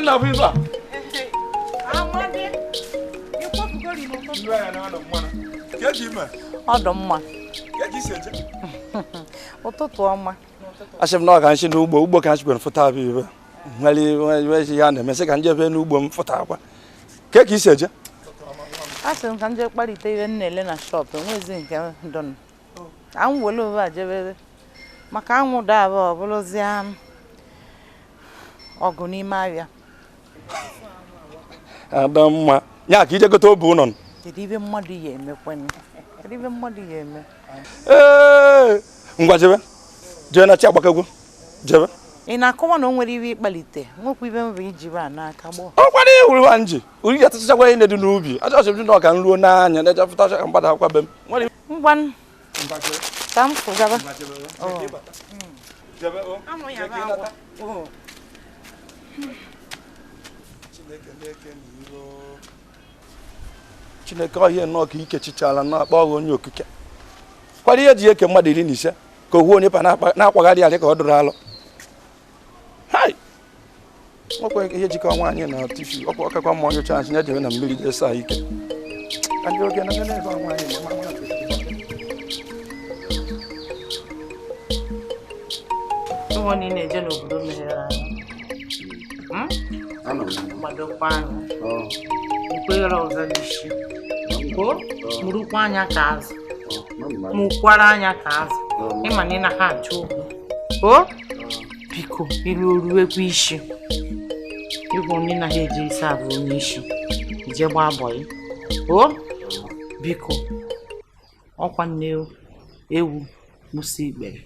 nna bụ ife a? Ọ mma. Ụtụtụ ọma. Asị m na ọ ka nshi n'ugbo ugbo ka nshi fụta bụ ibe. Nwere ya na-emesị ka njebe n'ugbo m fụta akwa. Ke ka isi eje? Asị m ka nje kparịta ihe m na-ele na shọpụ enwezi nke dọn. Anwụ were owe ajebebe. Maka anwụ daa abụọ ọ bụrụzie ọgụ n'ime ahịa. Adamma, ya ka ije gote obu ụnọ. Kedu ibe mmadụ ya emekwanụ? Kedu ibe mmadụ ya eme? Ee, ngwa jebe. Jebe na chi agbakegwu. Jebe. Ị na-akọwa na o nwere iwe ịkpalite nwekwa ibe mbụ iji ba n'aka gbọ. Ọ kwara iwuru wa nji. Uri ya tụchakwa ihe dị n'ubi. Achọchị m na ọ ka m ruo n'anya na ejefụta ka mgbada akwa be m. Ngwa ka m fụgaba. Jebe o. Chineke na-eke n'iro. Chineke ọhịa nnọọ ka ike chichala na-akpọ ọghọ onye okike. Kwara ihe ji eke mmadụ 15 ka ohu onye pa na-akwagharị arị ka ọ dụrụ alụ. Hai! Ọkwa ihe jikọ nwaanyị na tifi ọkwa ọkakwa mma onye chansị nye jebe na mmiri jee saa ike. Ka ndị oge na ebe nwaanyị na mma. Ụmụ niile eje n'obodo meghere anya. Gbadokwa anya. Nkwenyere ọzọ n'isi. O mụrụkwa anya ka azụ. Mụkwara anya ka azụ. Ịma na ị naghị achọ okwu. O biko ilu oruwekwa isi. Ịhụ onye naghị eji isi abụ onye isi. Ije gbaa bọyị. O biko ọkwa nne ewu mụsị ikpere.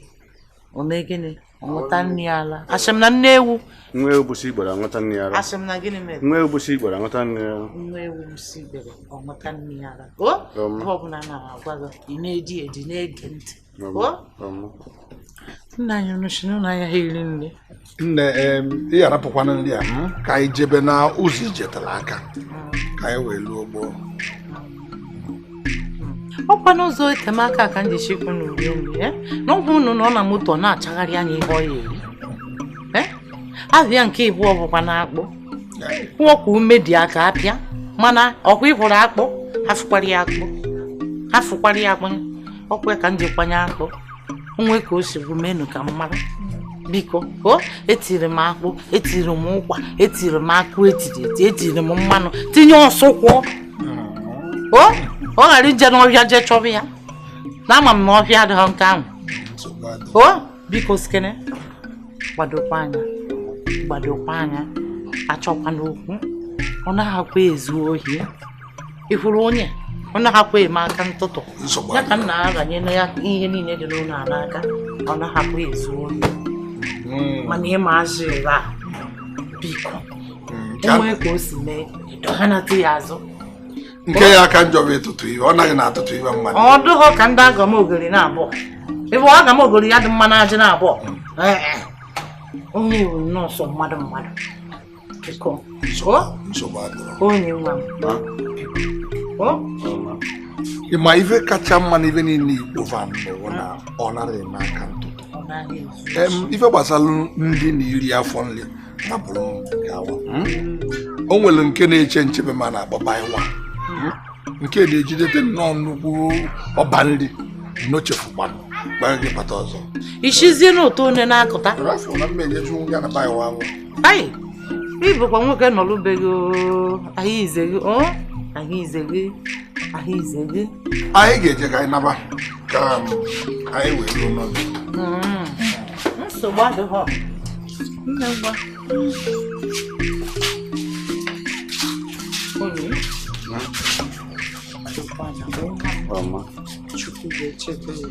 Ọ na-egene ọṅụta nri ala. Asị m na nne ewu. Nwa ewu bụsị igbere aṅụta nri ara. Asị m na gịnị mere? Nwa ewu bụsị igbere aṅụta nri ara. Nwa ewu bụsị igbere ọṅụta nri ara. O ihe ọbụla na-agwa gị ị na-eji eji na-ege ntị. O nna anyị unu si n'ụlọ ahịa ha eri nri. Nne ị gharapụkwana nri a ka anyị jebe na ụzọ ijetara aka ka anyị wee luo gboo. Ọkwa n'ụzọ etemaka ka m ji chekwa n'uri nri na ọgwụ unu nọ na moto na-achagharị anya ihe ọ ya eri. Azụ ya nke ịbụọ bụkwa na-akpụ. Kwụọ ka ume dị aka apịa mana ọkwa ịhụrụ akpụ hafụkwara ya akpụ. Hafụkwara ya akpụ ọkwa ka m ji kwanye akpụ. Onwe ka o si bụ menu ka m mara. Biko o etiri m akpụ, etiri m ụkwa, etiri m akụ etiri eti, etiri m mmanụ, tinye ọsụkwụ. O ọ ghara ije n'ọhịa jee chọba ya. Na ama m na ọhịa adịghị nke ahụ. O biko sikene gbadokwa anya. Gbadokwa anya. Achọkwa n'okwu. Ọ naghakwa ezu ohi. Ị hụrụ onye ọ naghakwa eme aka ntụtụ. Ya ka m na-aranye na ya ihe niile dị n'ụlọ a n'aka. Ọ naghakwa ezu ohi. Mana ịma azụ ebe a biko enwee ka o si mee ịdọghanata ya azụ. Nke ya aka njọ bụ ịtụtụ ihe, ọ naghị na-atụtụ ihe mmadụ. Ọ dụghọ ka ndị agam ogori na-abụọ. Ebe agam ogori ya dị mma na ajị na-abụọ. Onye iwu nọọsụ mmadụ mmadụ. Biko. Onye nwa m. Ị ma ife kacha mma n'ife niile Igbo van n'ụwa na ọ nara eme aka ntụtụ. Ife gbasara nri na iri afọ nri napụrụ m gawa. O nwere nke na-eche nchebe ma na-akpọ baịwa. Nke na-ejidete nnọọ nnukwu ọba nri n'ochefukwanụ gbara gị bata ọzọ. Ishizie n'ụtọ onye na-akụta. Ayi, ị bụkwa nwoke nọrụbeghị ahụ ize gị ahụ ize gị ahụ ize gị. Anyị ga-eje ka anyị naba ka anyị wee ruo n'oge. Nsogbu adịghọ. Nne ngwa. Onye? Chukwu ga-echebe gị.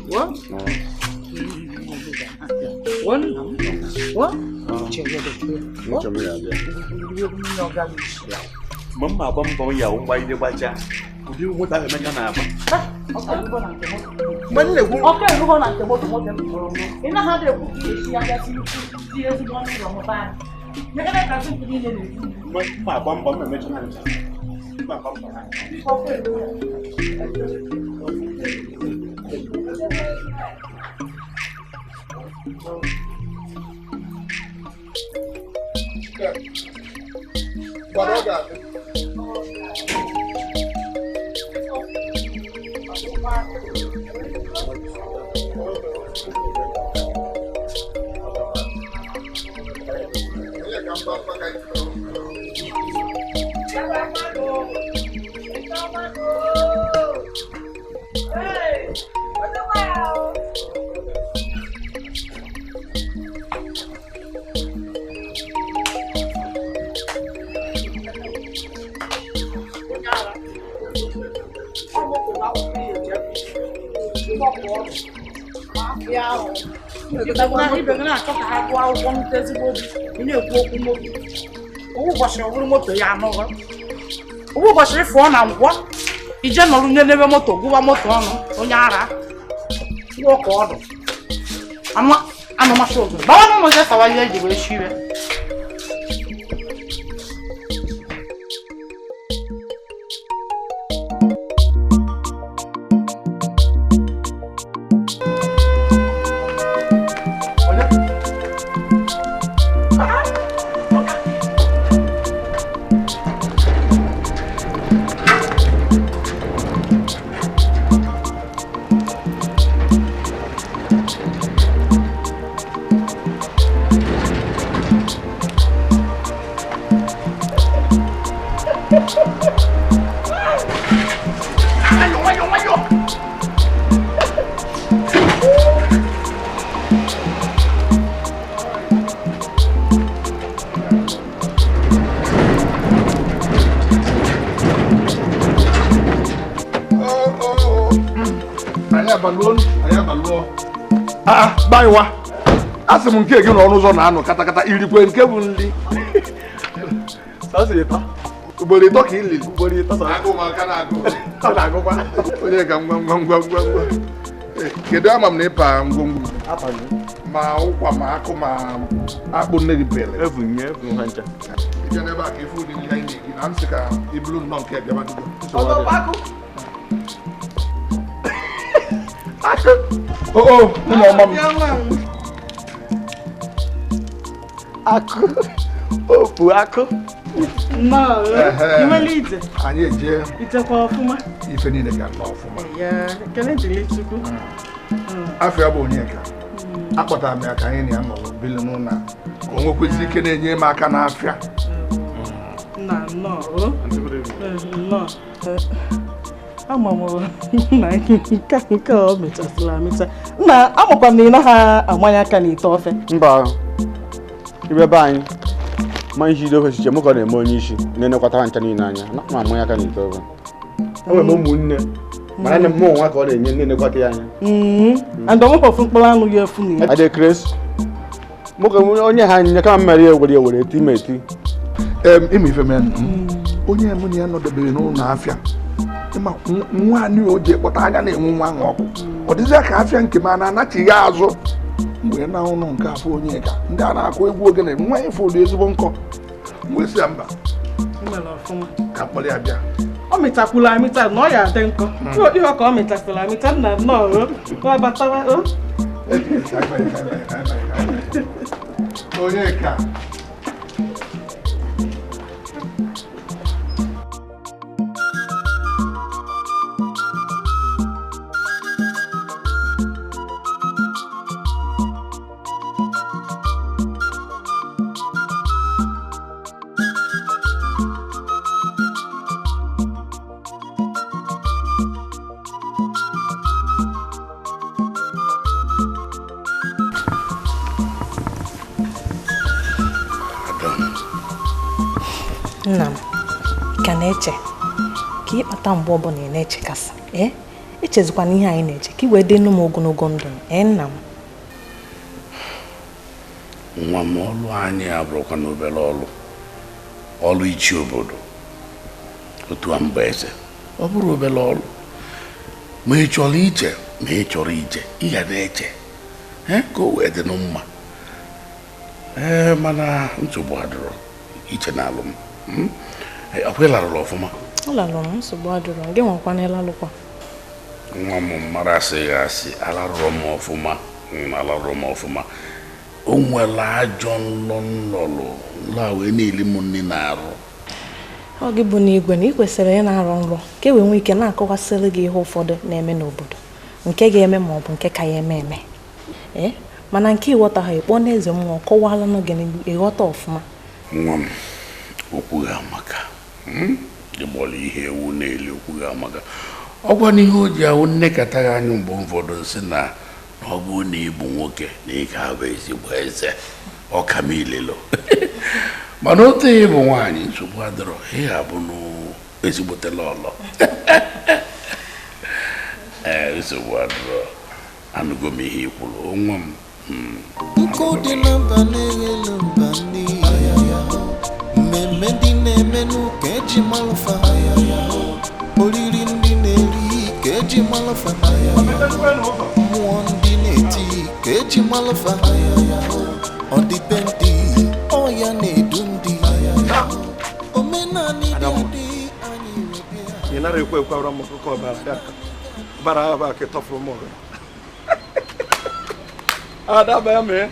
Mgbe m agba mbọ ya mgbagide gbacha ụdị moto ahụ Emeka na-agba. Ọka erugo na nke moto nwoke m tụrụ m. Ị naghị adị ekwu ka esi ya bịa tinye ezigbo ọnụ ụlọ mụta anyị. Nyekere ka tupu niile na-ekwu. Mgbe m agba mbọ m emecha na ncha. M agba mbọ ha. Ọka erugo. Ụbọchị fụọ na ngwọ ije nọrọ n'ebe moto gụwa moto ọnụ onye ara gwụọ ka ọdụ anụmasị obodo gbawa n'ụlọ je sawa ihe eji wee shiwe. Baiwa, asị m nke gị n'ọnụ ụzọ na-anụ katakata irikwe nke bụ nri. Ugboro ịtọ ka iliri. Onye ka ngwa ngwa ngwa ngwa ngwa. Kedu ama m na ịpa ngwongwo ma ụkwa ma akụ ma akpụ nne gị bele. Ịbịa n'ebe a ka ife ụdị nri anyị na-eri na m sị ka ibulu nnọọ nke bịaba dugo. Oh, no, mom. Aku, oh, aku. No, you will lead. Anyị eje. Itekwa ọfụma. Ife niile ga-aga ọfụma. Ya, ekele dịrị Chukwu. Afọ ya bụ Onyeka. Akpọtara m ya ka anyị na ya nọrọ bili n'ụlọ ka o nwekwesị ike na-enye m aka n'afịa. Na nnọọ. Nnọọ. Ama m na nke ọ mechasịla amecha. Nna, amakwa m na ị naghị amanye aka n'ite ofe. Mba, ibe be anyị ma iji dofe echiche m ka ọ na-eme onye isi na-enekwata ncha niile anya na ma amanye aka n'ite ofe. Enwere m ụmụnne mana nne m mụ nwa ka ọ na-enye na-enekwata ya anya. And ọmụkwa ofu mkpụrụ anụ ya efu na ya. Ade Chris, mụ ka onye ha nye kama mmeri ewere ewere eti ma eti. Ime ife men, onye mụ na ya nọdebere n'ụlọ afịa nwa anyị o ji kpọta anya na-enwe nwa ahụ ọkụ ọ dịzịa ka afịa nke m a na-anachighị azụ mgbe na ụlọ nke afọ Onyeka ndị a na-akụ egwu ogene nwa efu ụdị ezigbo nkọ mgbe si ya mba ka mkpọrọ ya bịa. Ọ mịtakwula amịta na ọ ya adị nkọ ihe ka ọ mịtasịrị amịta nna nnọọ batawa. Onyeka Nna m, ka na-eche ka ịkpata mgbe ọbụla ị na-echekasị echezikwana ihe anyị na-eche ka i wee dị nụ m ogologo ndụ nna m. Nwa m, ọlụ anyị abụrụkwa na obere ọlụ ọlụ ichi obodo otu a mba eze ọ bụrụ obere ọlụ ma ị chọrọ ije ma ị chọrọ ije ị ga na-eche ka o wee dị nụ mma. Ee, mana nsogbu adịrọ iche na alụ m. Ọkwa ịlarụrụ ọfụma? Ọ larụrụ m, nsogbu adịrọ. Gị nwakwana ịlalụkwa? Nwa m mara asịghị asị, alarụrụ m ọfụma, alarụrụ m ọfụma. O nwere ajọ nlọ nlọlụ nlọ a wee na-eli m nri na-arụ. Ọ gị bụ n'igwe na ị kwesịrị ị na-arọ nrọ ka e wee nwee ike na-akọwasịrị gị ihe ụfọdụ na-eme n'obodo nke ga-eme ma ọ bụ nke ka ya eme eme. Ee, mana nke ịghọta ha ịkpọ n'eze mmụọ kọwalụnụ gị ịghọta ọfụma. Nwa m, okwu gị amaka. Ịgbọrọ ihe ewu na-eli, okwu gị amaka. Ọgwa n'ihe o ji ahụ nnekọta gị anya mgbe ụfọdụ nsị na ọ bụrụ na ị bụ nwoke na ị ga-abụ ezigbo eze ọka m ilelo. Mana otu ị bụ nwaanyị, nsogbu adịrọ, ị ga-abụ n'ezigbote lọlọ. Ee, nsogbu adịrọ, anụgo m ihe i kwuru, nwa m. Nkụ dị na mba na-eghelu mba n'iyi, mmemme ndị na-emenụ ka eji malụfa, oriri ndị na-eri ka eji malụfa, mmụọ ndị na-eti ka eji malụfa, ọdịbendị ọya na-edu ndị omenanị dị adị anyị webịa. Ị nara ekwe ekwe ọrụ m ọkụkọ ọbara ya bara aba ka tọfụrụ m ọgụ. Ada bịa mee.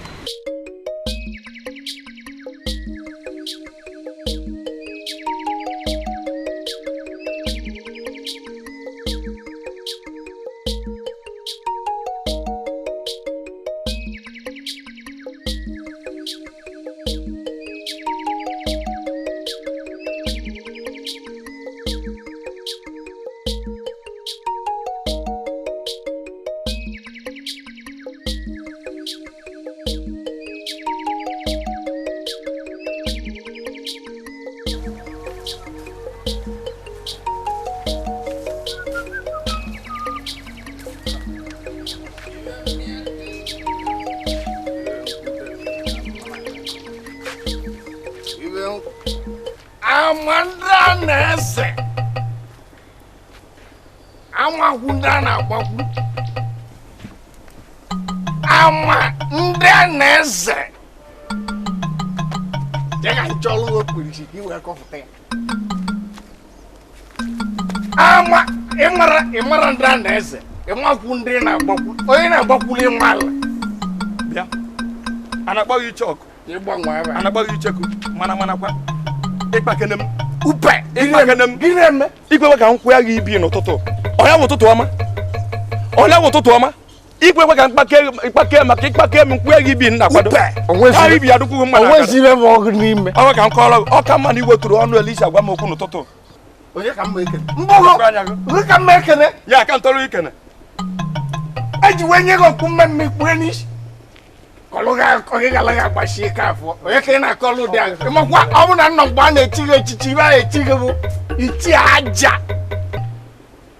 Ama ndị a na-eze dịka nchọlụ okpirisi ka i wee kọfụta ya. Ama ịmara ndị a na-eze, ịmakwu ndị na-agbakwu, onye na-agbakwuli ịma ala. Bịa, a na-akpọ gị icheọkụ, a na-akpọ gị icheku, mana manakwa ịkpakene m. Upe, ịkpakene m. Gịnị eme? Ikwewe ka m kwụya gị ibi n'ụtụtụ. Ọnya bụ ụtụtụ ọma. Ọnya bụ ụtụtụ ọma. Ikwe ka mkpake maka ịkpake m nkwụ gị ibi nna kwado. Onwezi ibi ya dụkwughị mma. Onwezi ibe m ọgụ n'ime. Ọ ka m kọrọ gị, ọ ka mma na iweturu ọnụ Elisha gwa m okwu n'ụtụtụ. Onye ka mma ekene? Mbụgo. Onye ka mma ekene? Ya ka ntọrọ ikene. Eji wee nye gị okwu mmemme ikpure n'isi. Kọlụ gị akọ gị gara gị agbashi ike afọ. Onye ka ị na-akọlụ ụdị ahụ? Ịmakwa ọ bụ na nna mgbe a na-echi gị echichi ibe a na-echi gị bụ ichie aja.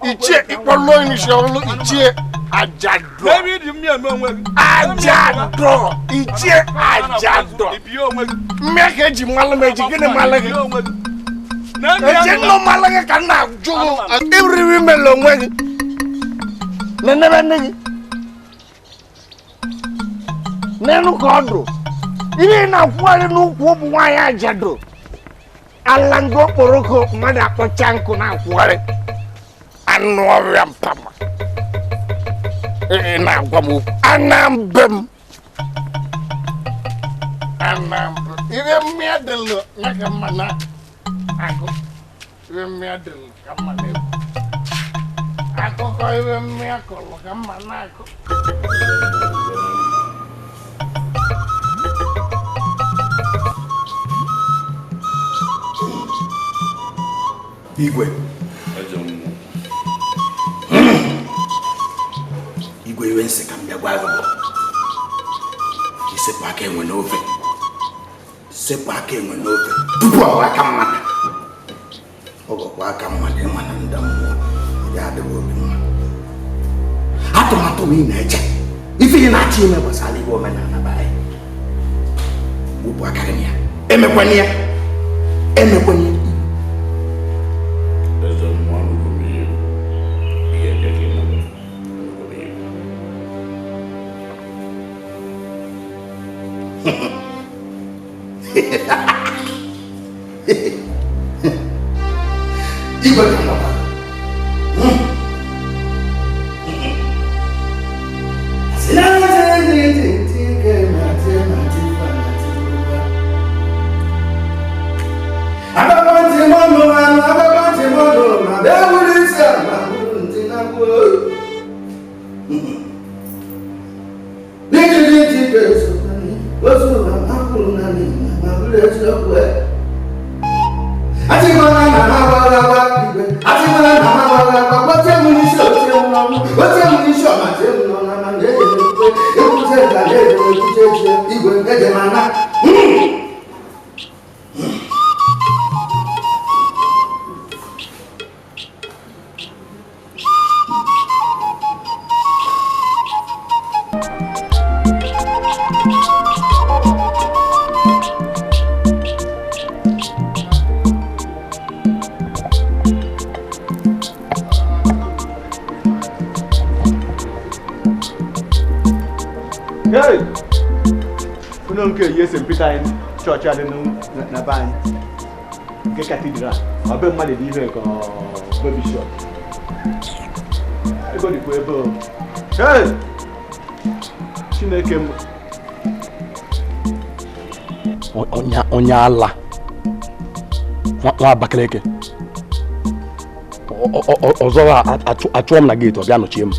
Ichie ịkpọlụ onye isi ọlụ ichie ajadọ. Ajadọ. Ichie ajadọ. Mmịa ka eji mmalụ m eji gịnị mmalụ gị? Eji nnụ mmalụ gị ka m na-ajụ gị. Iriri mele onwe gị. Nenebe nne gị. Nenu ka ọ dụ. Ihe ị na-akwụgharị n'ukwu ụmụ nwaanyị ajadọ. Ala ndị okporoko mmadụ akpọcha nkụ na-akwụgharị. Anụ ọrịa mpama. Ị na-agwa m okwu. Anambe m. Anambe. Ihe mmịa dịlụ ya ka mma na agụ. Ihe mmịa dịlụ ka mma na-ekwu. Akụkọ ihe mmịa kọrọ ka mma na-akụ. Igwe. Igwe iwe nsị ka m bịa gwa gị bụ ka isepụ aka enwe n'ofe. Sepụ aka enwe n'ofe tupu ọ aka mmadụ. Ọ gọkwa aka mmadụ ịma na ndị mmụọ ya adịghị obi mma. Atụmatụ m ị na-eche ife ị na-achọ ime gbasara iwe omenala be anyị. Wepụ aka gị na ya. Emekwana ya. Emekwana ya. Igwe ka nọkwa. Eziokwu achịkwana na m agbaghị agba igwe achịkwana na m agbaghị agba gbochie m n'isi otie m n'ọnụ otie m n'isi ọma tie m n'ọnụ ama na eje m ekwute ekwute nka na eje m ekwute eche igwe eje m ana. Hey! Unu nke yi St. Peter anyị chọọchị adị na be anyị nke katidral ọ be mmadụ dị ihe ka ọ be bishọp ego dịkwa ebe o. Hey! Chineke m. Onye ala nwa Abakaliki ọzọ achụọ m na geeti ọ bịa nọchie m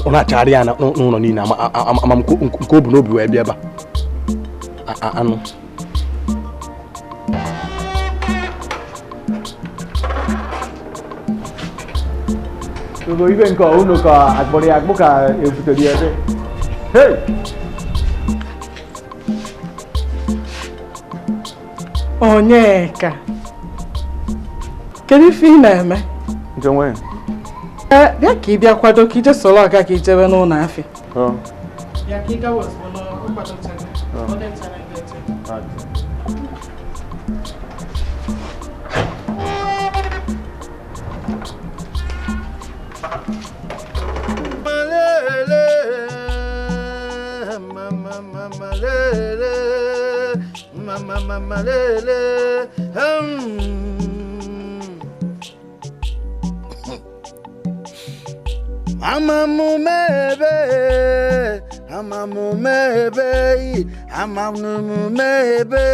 ọ na-achagharị ya n'ụlọ niile ama m nke o bu n'obi wee bịa ebe a anụ. Ogo ibe nke unu ka akpọrọ ya akpụ ka ebutere ya ebe. Hey! Onyeka, kedu ife ị na-eme? Nje nwanyị. Ee, bịa ka ị bịa kwado ka ije soro ọga ka ijebe n'ụlọ afịa. Bịa ka ị gawa ozugbo n'ụkwadotere. Amamumebe, amamumebe, amamumebe.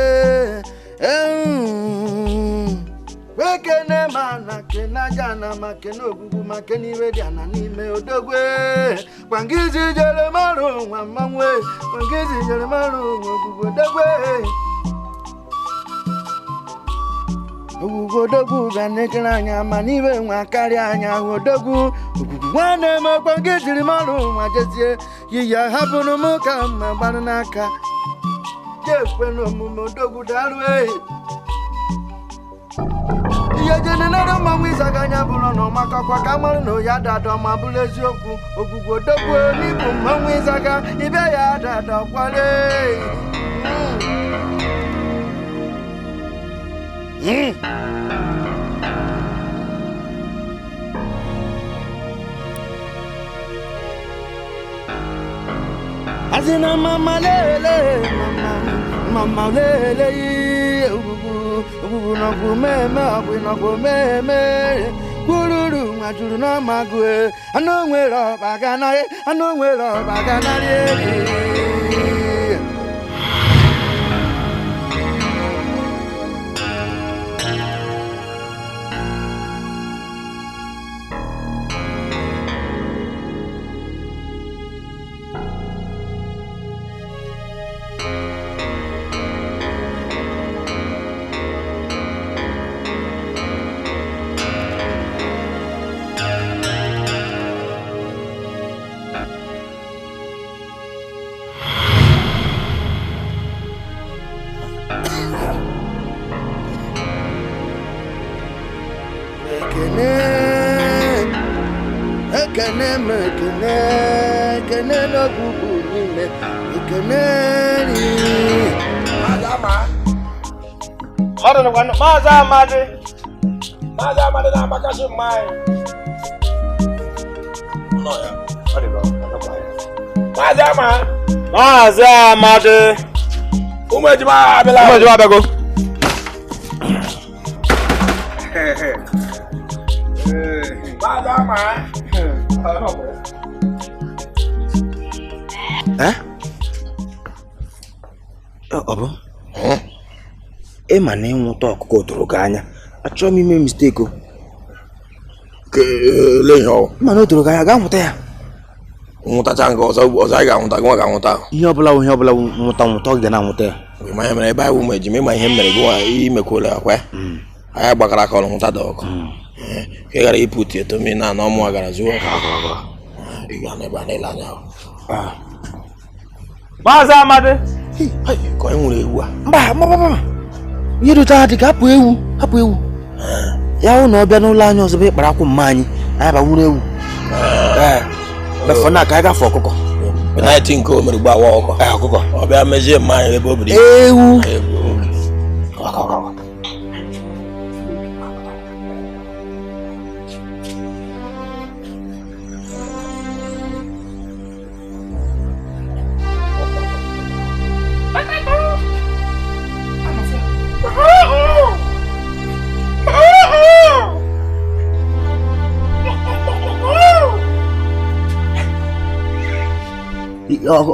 Wekene mana kena jana makene ogugu makene iwe dị ana n'ime odogwe. Kwangizi jere marụ nwa mmanwe, kwangizi jere marụ nwa ogugu odogwe. Ogugu odogwu ga na-ekere anya ma n'iwe nwa karịa anya ahụ odogwu. Ogugu nwanne m kwangizi jiri marụ nwa jezie yiya hapụrụ m ka mma gbarụ n'aka. Jekwe n'omume odogwu darụ ehi. Ihe jene nara mmanwụ ịzaga anya bụrụ na ọmakọkwa ka marụ na ya dada ma bụrụ eziokwu. Ogugu odogwu n'ịbụ mmanwụ ịzaga ịbịa ya dada kwale. Azina mama lele mama mama lele ogugu ogugu nọgbu meme ọgwụ nọgbu meme kwururu nwajuru n'ọmagụ anụ nwere ọba ganarị anụ nwere ọba ganarị. Ekene m ekene ekene n'ogugu niile ekene ri. Maazị Amadi Maazị Amadi na-agbakasị mmanya. Maazị Amadi Maazị Amadi ụmụ ejima abịala. Ụmụ ejima abịago. Maazị Amadi. Ọ bụ ịma na ịnwụta ọkụkọ doro gị anya achọghị m ime mistake o. Mana o doro gị anya gaa nwụta ya. Nwụtacha nke ọzọ ọzọ anyị ga-anwụta gị nwa ga-anwụta. Ihe ọbụla ihe ọbụla nwụta nwụta ọ ga na-anwụta ya. Ma ihe mere ebe anyị ụmụ ejima ịma ihe mere gị nwa imekwuola akwa anyị gbakara aka ọrụ hụta dị ọkụ ka ị ghara ịpụta eto mmiri na anọ ọmụwa gara zuo ị ga n'ebe a na-ele anya ahụ. Maazị Amadi ka onye nwere ewu a mba mba mba ihe dị dị ka hapụ ewu hapụ ewu ya hụ na ọ bịa n'ụlọ anyị ọzọ bụ ịkpara akwụ mma anyị anyị banwuru ewu befọ na ka anyị gafe ọkụkọ penalti nke o mere ugbu awa ọkụkọ ọkụkọ ọ bịa mezie mma anyị ebe o biri ewu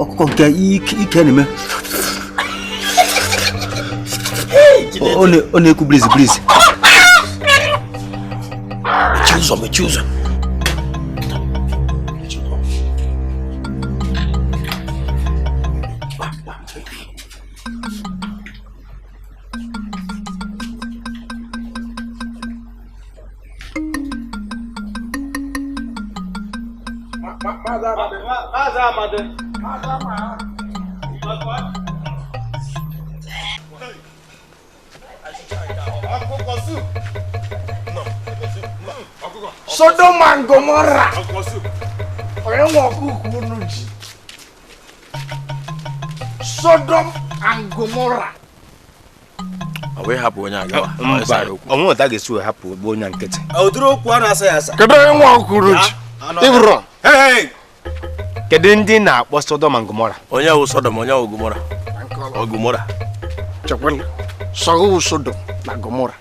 ọkụkọ nke ike na-eme ọ na-ekwu briz briz mechie ụzọ mechie ụzọ Maazị Amadi Sodom and Gomorrah. Onye nwe ọkụkọ unu ji. Sodom and Gomorrah. Ọ wee hapụ onye agawa. Ọnwụ ụta ga-esi wee hapụ ogbu onye nkịtị. Ụdịrị okwu a na-asa ya asa. Kedu onye nwe ọkụkọ unu ji? Ịbụrụ. Kedu ndị na-akpọ Sodom and Gomorrah? Onye wụ Sodom, onye wụ Gomorrah? Ọ Gomorrah. Chekwala. Sọgụ Sodom na Gomorrah.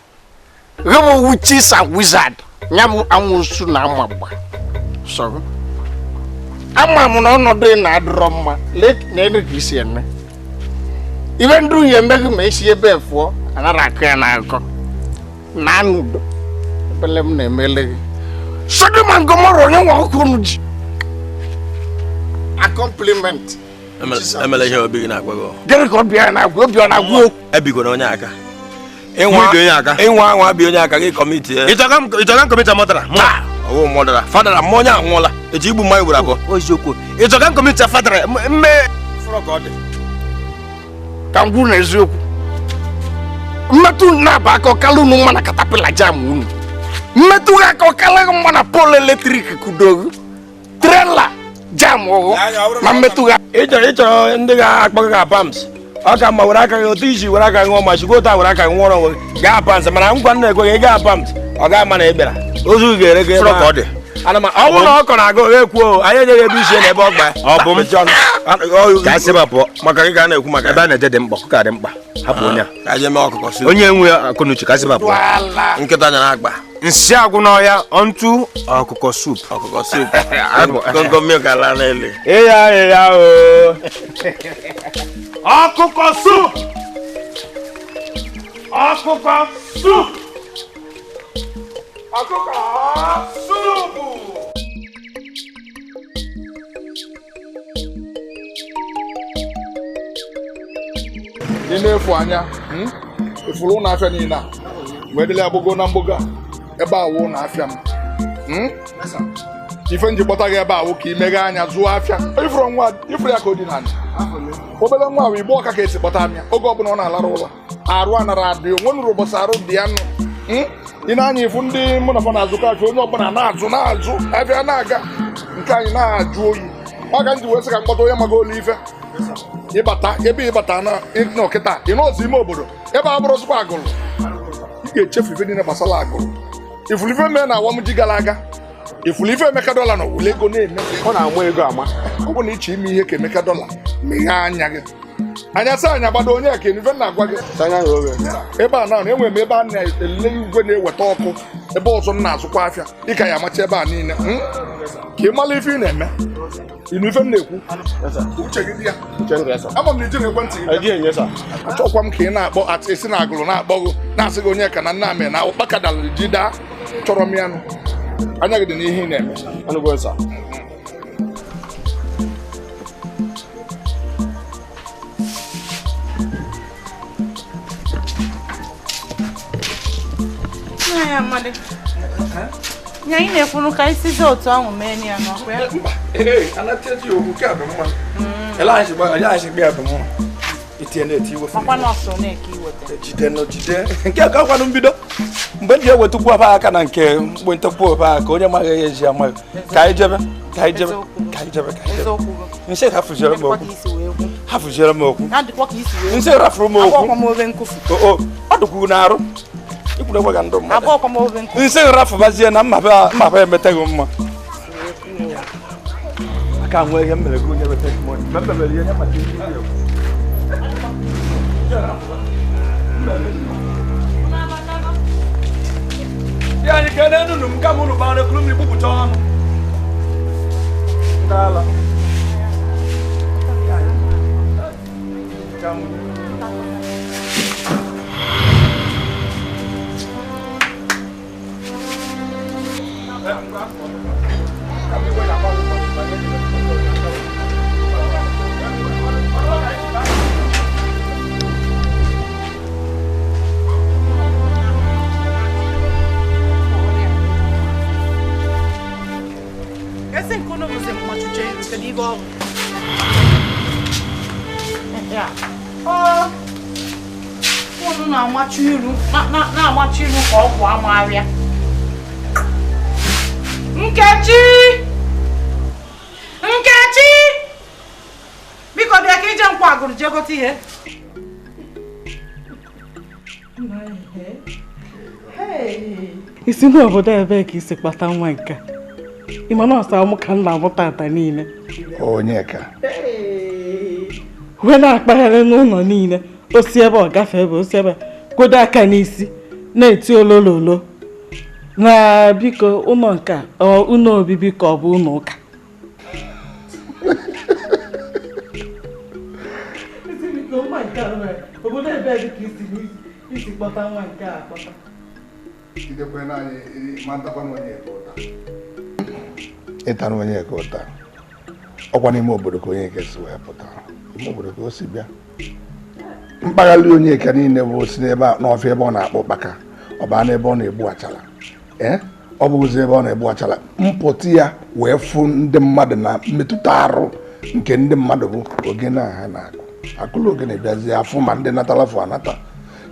Gịbụ witches and wizard. Ya bụ anwụsụ na amagba. Sọgụ. Ama m na ọnọdụ ị na-adịrọ mma. Lee na elu ka isi eme. Ibe ndị nwunye emeghị ma esi ebe fụọ anara akụ ya n'akụkọ. Na anụ udo. Ebele m na-emele gị. Sodom and Gomorrah onye nwe ọkụ unu ji. A compliment. Emela ihe obi gị na-agwa gị. Gịnị ka obi ya na-agwa? Obi ọ na-agwa okwu? Ebigoro onye aka. Ịnwa anwa bi onye aka gị kọmiti. Ịchọga m kọmiti mọdara? Ọwụ mọdara. Fadara mma onye anwụọla. Eji igbu mmanya ugboro abụọ. Eziokwu. Ịchọga m kọmiti fadara mme. Fọrọ ka ọ dị. Ka m kwuru na eziokwu. Mmetụ na-aba aka ọkala unu mma na katapila jam unu. Mmetụ aka ọkala mma na pol eletrik kudogu. Trela jam ọghọ ma mmetụ ha. Ịchọrọ ndị ga-akpọ gị pams. Ọ ka mma were aka gị otu isi were aka ṅụọ ma chikwa otu a were aka ṅụọrọ onwe gị gaa pams mana ngwa nna ekwe gị gaa pams ọ ga-ama na ị bịara ozu gị ga-ere gị ebe ka ọ dị. Ana m ọ bụrụ na ọ kọrọ agụ gị ekwuo anyị enyeghị ebe isi na ebe ọ gba ọ bụ m ka asị ma pụọ maka gị ka a na-ekwu maka ebe a na-eje dị mkpa ọkụkọ a dị mkpa hapụ onye a ka anyị mee ọkụkọ si onye enwe akọnuche ka asị ma pụọ nkịta nyara akpa nsị agwụ n'ọhịa ọntụ ọkụkọ sup ọkụkọ sup gongo milk ala n'elu ịya ịya o ọkụkọ sup ọkụkọ sup ọkụkọ supu. Ị na-efu anya ifuru ụlọ afịa niile a wee dịla agbụgo na mgbogo a ebe a wụ ụlọ afịa m ife nji kpọta gị ebe a wụ ka ị meghe anya zụọ afịa ifuru nwa ifuru ya ka o dị n'ala obere nwa ahụ igbo ọka ka esi kpọta amịa oge ọbụla ọ na-alara ụlọ arụ anara adị onwe nụrụ ụbọchị arụ dị ya nụ ị na-anya ifu ndị mụ na fa na-azụkọ afịa onye ọbụla na-azụ na-azụ afịa na-aga nke anyị na-ajụ oyi ọ ga nji wee sị ka mkpọta onye maga olu ife ịbata ebe ịbata na kịta ị nọọsụ ime obodo ebe a bụrụzikwa agụrụ ị ga-echefu ife niile gbasara agụrụ ifuru ife mee na awam ji gara aga ifuru ife Emeka dọla na owule ego na-eme ọ na-ama ego ama ọ bụ na ịchọ ime ihe ka Emeka dọla meghee anya gị anya sa anya gbado onye ka ife na-agwa gị ebe a na enwere m ebe a na-ele igwe na-eweta ọkụ ebe ọzọ m na-azụkwa afịa ị ka ya amacha ebe a niile ka ị mara ife ị na-eme ịnụ ife m na-ekwu uche gị dị ya ama m na ijiri ekwentị gị achọkwa m ka ị na-akpọ esi na agụrụ na-akpọ gị na-asị gị onye ka na nna amị na ụkpaka dalụrụ ji daa chọrọ m ya nụ anya gị dị n'ihe ị na-eme. Nna ya mmadụ. Nya anyị na-ekwuru ka anyị sizi otu ahụ mee ya n'ọkwa ya. Ee, anatezi okwu ka bụ mma. Ele anyị gba anyị anyị gba bụ mma. Itinye na-eti iwe. Ọkwa nọọsụ na-eke iweta. Jide no jide. Nke ka kwanụ mbido. Mgbe ndị ewetukwu aba aka na nke mgbe ntekwu aba aka onye maghị ihe eji amaghị. Ka anyị jebe, ka anyị jebe, ka anyị jebe, ka anyị jebe. Nsị hafụziere m okwu. Hafụziere m okwu. Nsị rafụrụ m okwu. O ọ dịkwu n'arụ. Ikwuru ekwe ka ndụ mmadụ. Nsị rafụbazie na mma ba emeteghị mma. Aka nwee ihe m mere gị onye weta money. Ma m mere ihe nye maka ihe ekwu. Ya anyị ka na-enunu m kama unu gbara ekulu mmiri gbupụta ọnụ. Ndala. Ese nkono bụzi mmachuche iru kedu ibe ọ bụ? Unu na-amachu iru na-amachu iru ka ọgwụ amagharịa. Nkechi! Nkechi! Biko bịa ka ije nkwa agụrụ jee gote ihe. Isi n'obodo ebee ka isi kpata nwa nke a? Ị ma na ọsọ mụ ka m na-amụ tata niile. Onyeka. Wee na-akpagharị n'ụlọ niile, o si ebe ọ gafee ebe o si ebe godo aka n'isi na-eti olololo. Na biko ụlọ nke a ụlọ obibi ka ọ bụ ụlọ ụka. Obodo ebe dị ka isi kpọta nwa nke a akpọta. Ịtara onye ka ụta ọkwa n'ime obodo ka onye si wee pụta ime obodo ka o si bịa mpaghara onye ka niile bụ si n'ebe n'ọfịa ebe ọ na-akpọ ụkpaka ọ baa n'ebe ọ na-egbu achala ee ọ bụghịzi ebe ọ na-egbu achala mpụta ya wee fụ ndị mmadụ na mmetụta arụ nke ndị mmadụ bụ ogene ha na-akụ akụlụ ogene bịazie afụ ma ndị natara afọ anata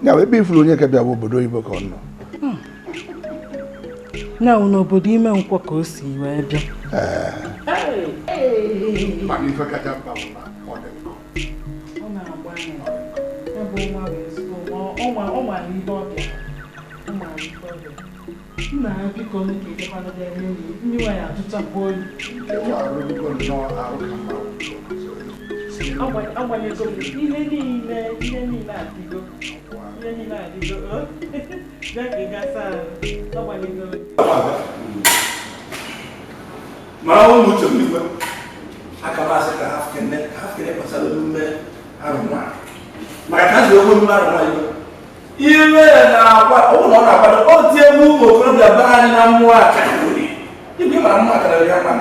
ya wee ebe ifuru onye ka bịa bụ obodo oyibo ka ọ nọ na n'obodo ime nkwọ ka o si wee bịa. Mana ife kacha mkpa bụ na ọ dị nkọ. Ọ na-agba anya. Ya bụ nwa bụ ezigbo nwa. Ọ mara ihe ọ bịara. Ọ mara ihe ọ bịara. Nna ya biko nụ ka ejekwana bịa rie nri. Ndị nwaanyị atụchapụ oyi. Agbanyego m ihe niile adịgo. Ihe niile adịgo. Bịa ka ị gasa ahụ. Agbanyego m. Mara ụmụ uche m igwe. Aka m asị ka ha kene gbasara omume arụ nwaanyị. Maka ka ha si okwu omume arụ nwaanyị. Iwe na-akwa ụlọ ọ na-akwado o tie egwu ụmụ okorobịa be anyị na mmụọ akara. Igwe mara mmụọ akara ya mma.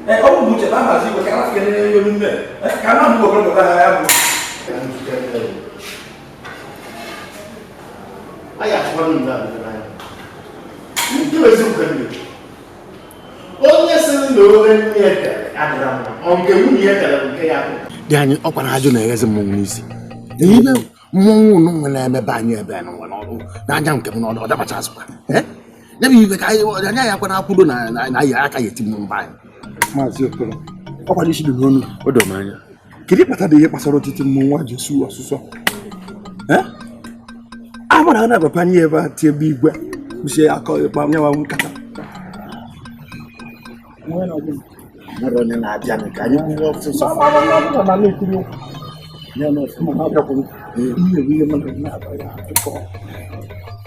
Ee, ọ bụ uche na ahazi igwe ka ha kene omume ka na ụmụ okorobịa be ha ya bụ. Onye sịrị na ohe nne ya tere adịra mma ọ nke nwunye ya tere bụ nke ya bụ dị anyị ọkwa na ajụ na-eghezi mmọnwụ n'isi n'ime mmọnwụ unu nwe na-emebe anyị ebe n'anya nke m na ọ dabacha azụkwa ya bụ ibe ka anyị anya ya akwa na-akwụdo na ya aka ya eti mmọnwụ anyị. Maazị Okoro ọkwa n'isi dị n'onu o doro m anya kedu ịkpata dị ihe kpasara otiti mmọnwụ a ji esu ọsụsọ a mara a na-abapa anyị ebe a tie ebe igwe kwụsie akọ ịkpa nyawa nkata nwere onye na-abịa ka anyị kwuo ọsụsọ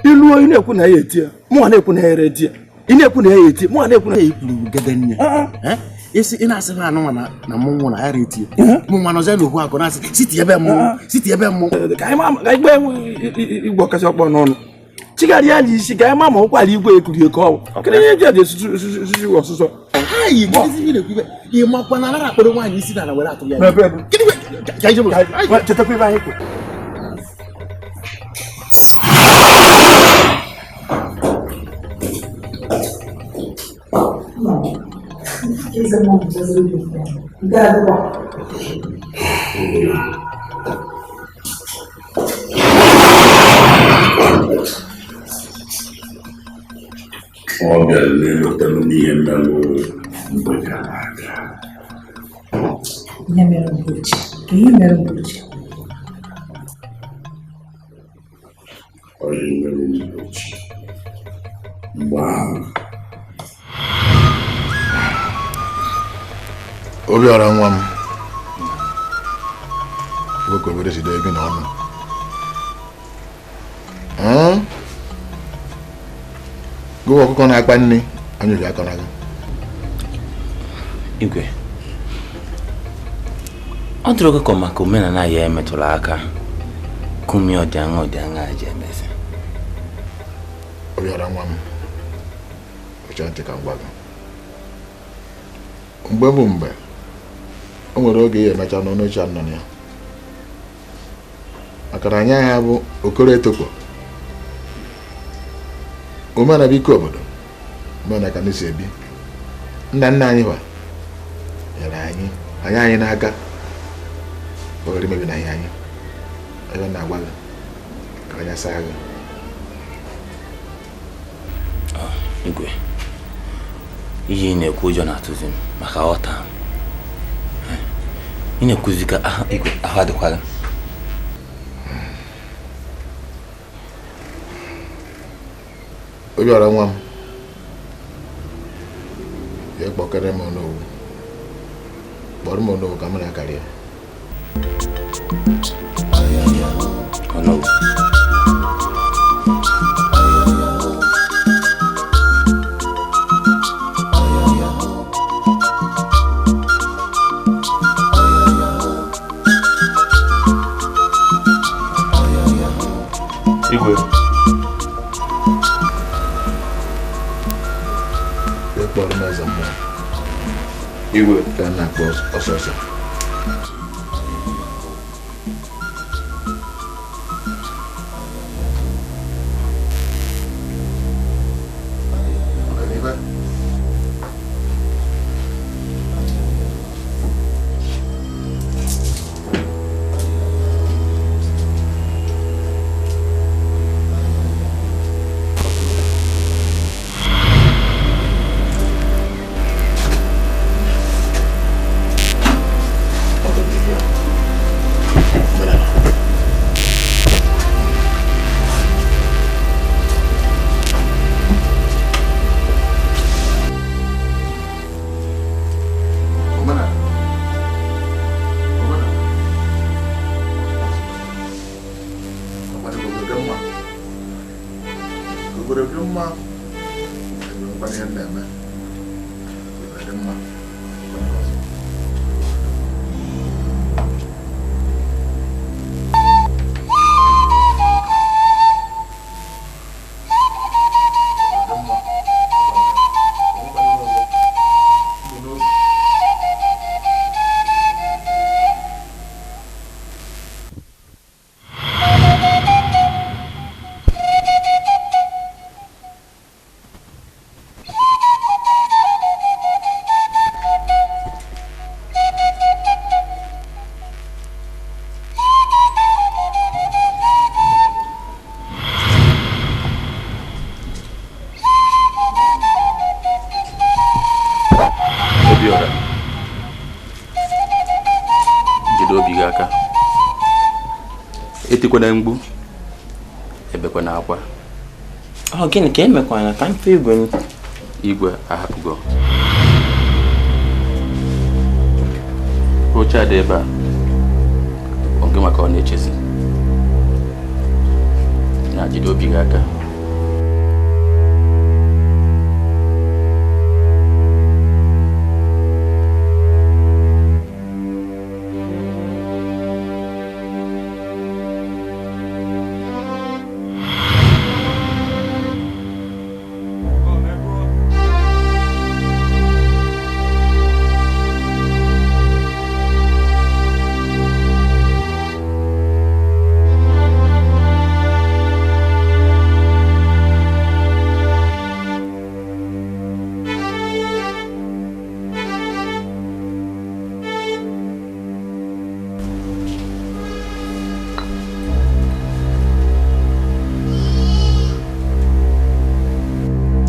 ilu ị na-ekwu na ya eti ya mụnwa na-ekwu na ya ere di ya ị na-ekwu na ya eti mụnwa na-ekwu na ya ikwuru gede nne isi ị na-asị ha anụnwa na mmọnwụ na ya eti ya mụnwa nọzọ n'okwu akụ na-asị siti ebe mmọnwụ siti ebe mmọnwụ ka anyị gbaa igwe ọkasị ọkpọ n'ọnụ chigharịa anyị isi ka anyị ma ma ụkwara igwe ekuri eke ọwụ kedu ihe eji eji esusu ọsụsọ ị makwa na anara akpọrọ nwaanyị isi n'ala were atụ ya chetakwa ebe anyị kwụ. Eze mmụọ bụchaziri gị okwu nke a dịkwa. Ọ bịara n'elotelu n'ihe mmerụ mgbe gara aga. Ihe mere mgbochi? Ihe mere mgbochi? Onye mere mgbochi mgbe ahụ. Obiọra nwa m, nwoke obodo si dee gị n'ọnụ. Gụwa ọkụkọ na-akpa nne, anyị ji akọ n'aka. Igwe, ọ dịrị ọkụkọ maka omenala ya emetụrụ aka kumi ọdịaṅa ọdịaṅa ji emezi. Obiọra nwa m, ụcha ntị ka m gwa gị. Mgbe bụ mgbe, o nwere oge ya emecha n'ọnụ oche nọ na ya. Maka na anyị agha bụ Okoro Etokwo. Omenala bụ ike obodo, omenala ka anyị si ebi. Nna nna anyị hwa nyere anyị anyị anyị n'aka ọ ghara imebi na ihe anyị. Ebe m na-agwa gị ka anya saa gị. Igwe, ihe ị na-ekwu ụjọ na-atụzi m maka ọta. Ị na-ekwuzi ka igwe ahụ adịkwala. Obiọra nwa m, jee kpọkere m Onowu. Kpọrọ m Onowu ka m na-akarị ya. Onowu. Igwe. Kpọrọ m eze mmụọ. Igwe. Ka a na-akpọ ọsọ ọsọ. Etikwana mgbu, ebekwana akwa. Ọ gịnị ka emekwana ka mfe igwe m? Igwe ahapụgo. Oche a dị ebe a, ọ gị maka ọ na-echezi. Na jide obi gị aka.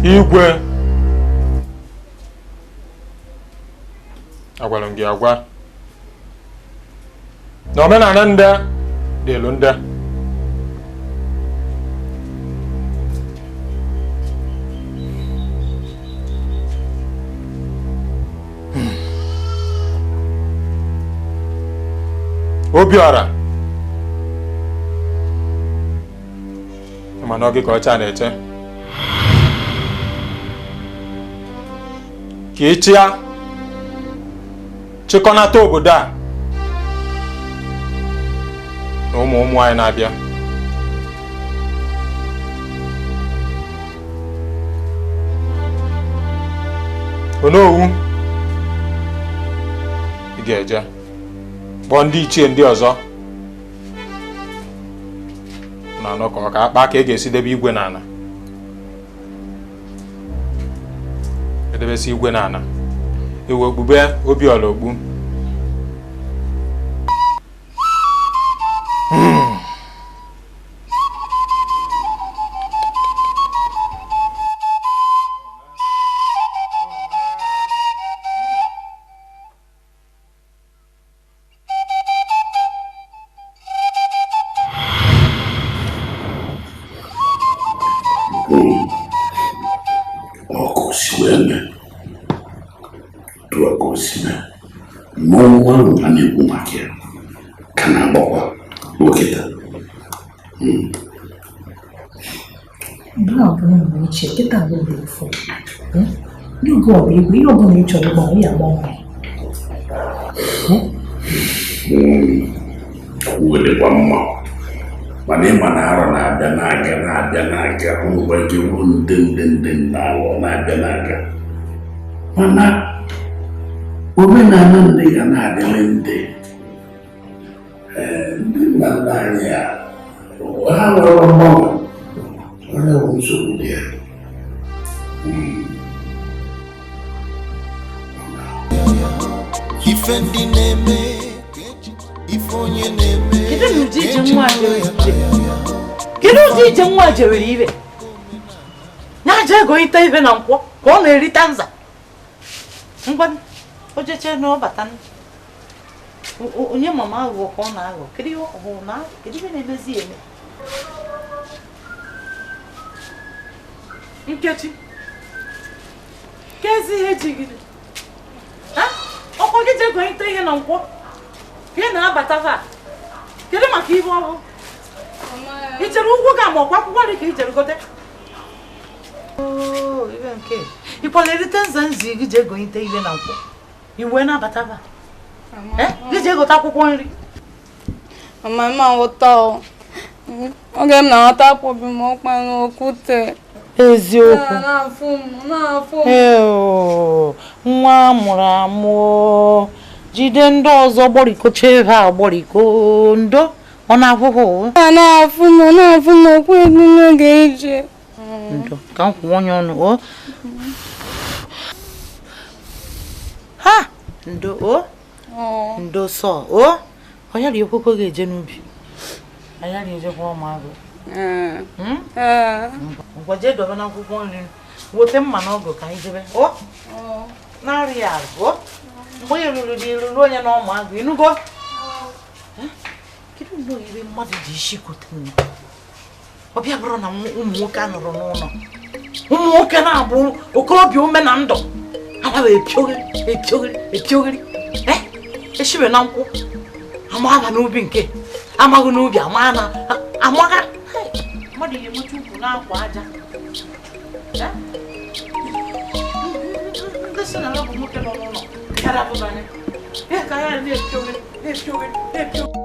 Igwe, agwara m gị agwa na omenala ndị dị elu ndị. Obiora, mana ọ gị ka ọcha na-eche ka ị chịa chịkọnata obodo a na ụmụ ụmụ anyị na-abịa. Onowu, ị ga-eje kpọọ ndị ichie ndị ọzọ na anọ ka ọ ka akpa ka e ga-esi debe igwe n'ala. Edebesi igwe n'ala, ewe okpube Obiora okpu. N'oge ọ bụ igwe ihe ọbụla ị chọrọ ịgbanwe ya agbanwe. Werekwa mma mana ịma na arọ na-abịa na-aga na-abịa na-aga ngwa gị wuru nde nde nde na-alọ na-abịa na-aga mana omenala ndị ga na-adịrị ndị ndị nna nna anyị a ha nwere mgbanwe onye bụ nsogbu dị ya. Ife ndị na-eme ife onye na-eme. Kedu ụdị ije nwa jewere ibe na-aja ego ite ibe na nkwọ ka ọ na-erita nza ngwa o jeche na ọbata onye mama aghụghọ ka ọ na-aghọ. Kedu ihe na-emezi eme? Nkechi, kezi ihe jigide ọkwa gị jee ite ihe na nkwọ ka ị na-abata taa. Kedu maka ibe ọhụụ i chere ụgwọ gị ama ọkwa akwụkwọ dị ka i chere gote ịkwala erite nza nzi gị jee gote ihe na nkwọ iwe na-abata taa gị jee gote akwụkwọ nri. Mama m aghọta oge m na-aghọta akwụbi m ọkpa n'okwute. Eziokwu nwa amụrụ amụ jide ndị ọzọ gbọrikocha ebe a gbọriko ndo ọ na-afụfụ na-afụ m na-afụ m okwu egwu n'oge ije ndo ka m kwụọ onye ọnụ o ha ndo o ndo sọ o onye ri ekwekwe ga-eje n'ubi anya ri ejekwa ụmụagụ. Ngwa jee dobe n'akwụkwọ nri wote mma na ọgụ ka anyị jebe o na-arịa azụ mgbe ị ruru dị ruru onye na ụmụ agụ ịnụgo. Kedu mgbe oyibe mmadụ ji isi kote nne ọbịa bụrụ na ụmụ nwoke a nọrọ n'ụlọ ụmụ nwoke na-abụ okorobịa ume na ndụ anaghị epiogiri epiogiri epiogiri eshibe na nkwụ amaga n'ubi nke amaghị n'ubi ama na amaga mmadụ ga-enweta ukwu na-akwa aja ndị si na ya bụ nwoke nọ n'ụlọ bịara abụbanye ihe ka ya na-epiogiri na-epiogiri na-epiogiri.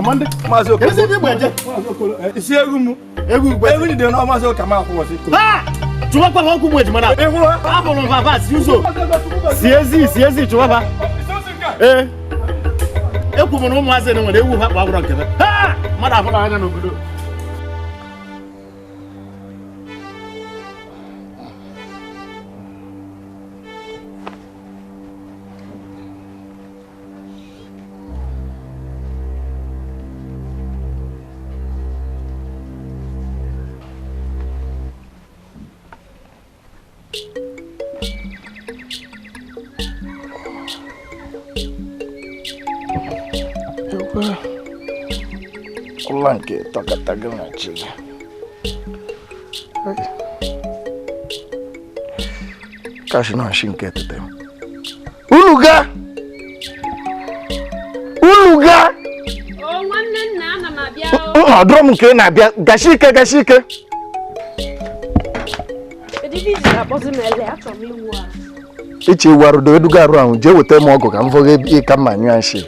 Amande. Maazị Okolo. Ezi ebe igbe eje. Isi egwu m. Egwu igwe. Egwu dị na maazị Okama akwụwọsị. Ha! Chụwakwa ha ọkụ ụmụ ejima na. Abụrụ m papa si ụzọ. Si ezi chụwaba. Ee. Ekwu m na ụmụazị na nwere ewu ha kpa agwụrọ nke ha. Ha! Mmadụ afụla anya n'obodo. Ụla nke tọkọta gị na chi gị. Kashi na nshi nke tete m. Unu ga! Unu ga! O nwanne nna ana m abịa o. Ọ dụrọ m nke ị na-abịa gashi ike gashi ike. Kedu ife iji akpọzi m ele? Achọrọ m iwu arụ. Iche iwu arụ do eduga arụ ahụ jee weta m ọgụ ka m fọghe ịka mma nyụọ nshi.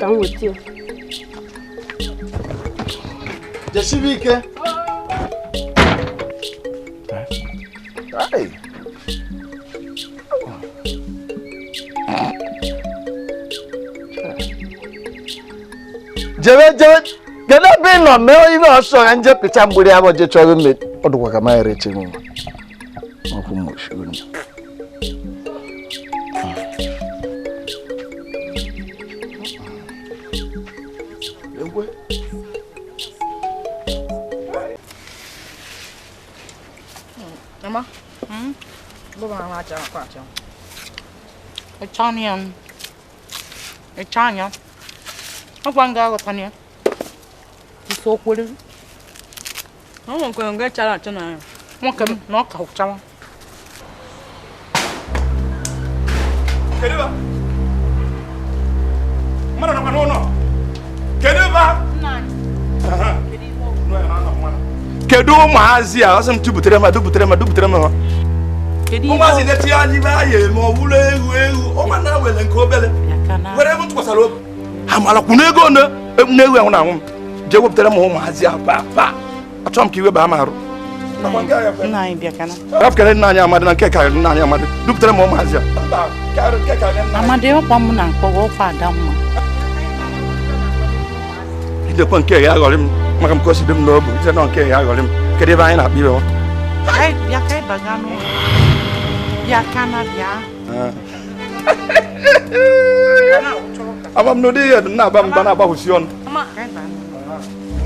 Ka m weta ya. Jesibe ike. Ai. Jebe jebe kedu ebe ị nọ mee ihe ọsọ ka nje pịcha mgbiri abụ je chọrọ mme ọ dịkwa ka manyere eche nwa ọkwụ m oshuru. Egwe. Mama. Baba na acha kwa acha. Echania. Echania. Ọgwa nga aghọtania. Isi okwere. Ọ nwekwa nga chara acha na ya. Nwoke m na ọ ka ụchawa. Kedu ba? Mmadụ nọkwa n'ụlọ. Kedu ba? Kedu ụmụazị a? Ọsị m dubutere m dubutere m dubutere m ha. Ụmụazị na-etinye anya ibe ha ya eme ọ wụrụ ewu ewu ọma na wele nke obere were ebe m tụkwasara obi ha mara kwụ n'ego one na-ewu ahụ na anwụ m jee wepụtara m ụmụazị a pa pa achọrọ m ka iwe baa m arụ. Rafukere nna anyị amadị na nke karịrị nna anyị amadị duputere m ụmụazị a. Amadị ọkwa m na-akpọ ọkwa Adamma. Idekwa nke ya aghọrị m maka m ka o si dị m n'obu ije nọ nke ya aghọrị m kedu ebe anyị na-akpa ibe ọ? Bịa ka ịbaga n'ụlọ. Bịa ka na bịa. Ama m n'ụdị ihe na-aba mba na-agbahụsi ọnụ.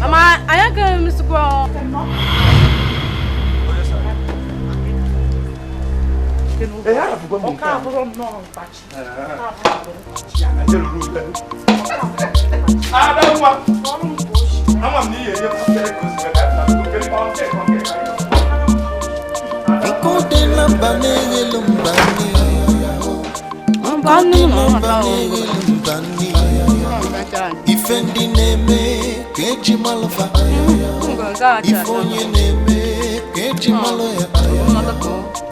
Mama, anyị agaghị emesikwa. Adamma, ama m na ihe enye m. Nkụ dị na mba na-eghelu mba nni. Nkụ dị na mba na-eghelu mba nni. Ife ndị na-eme ka eji malụ fa. Ife onye na-eme ka eji malụ ya.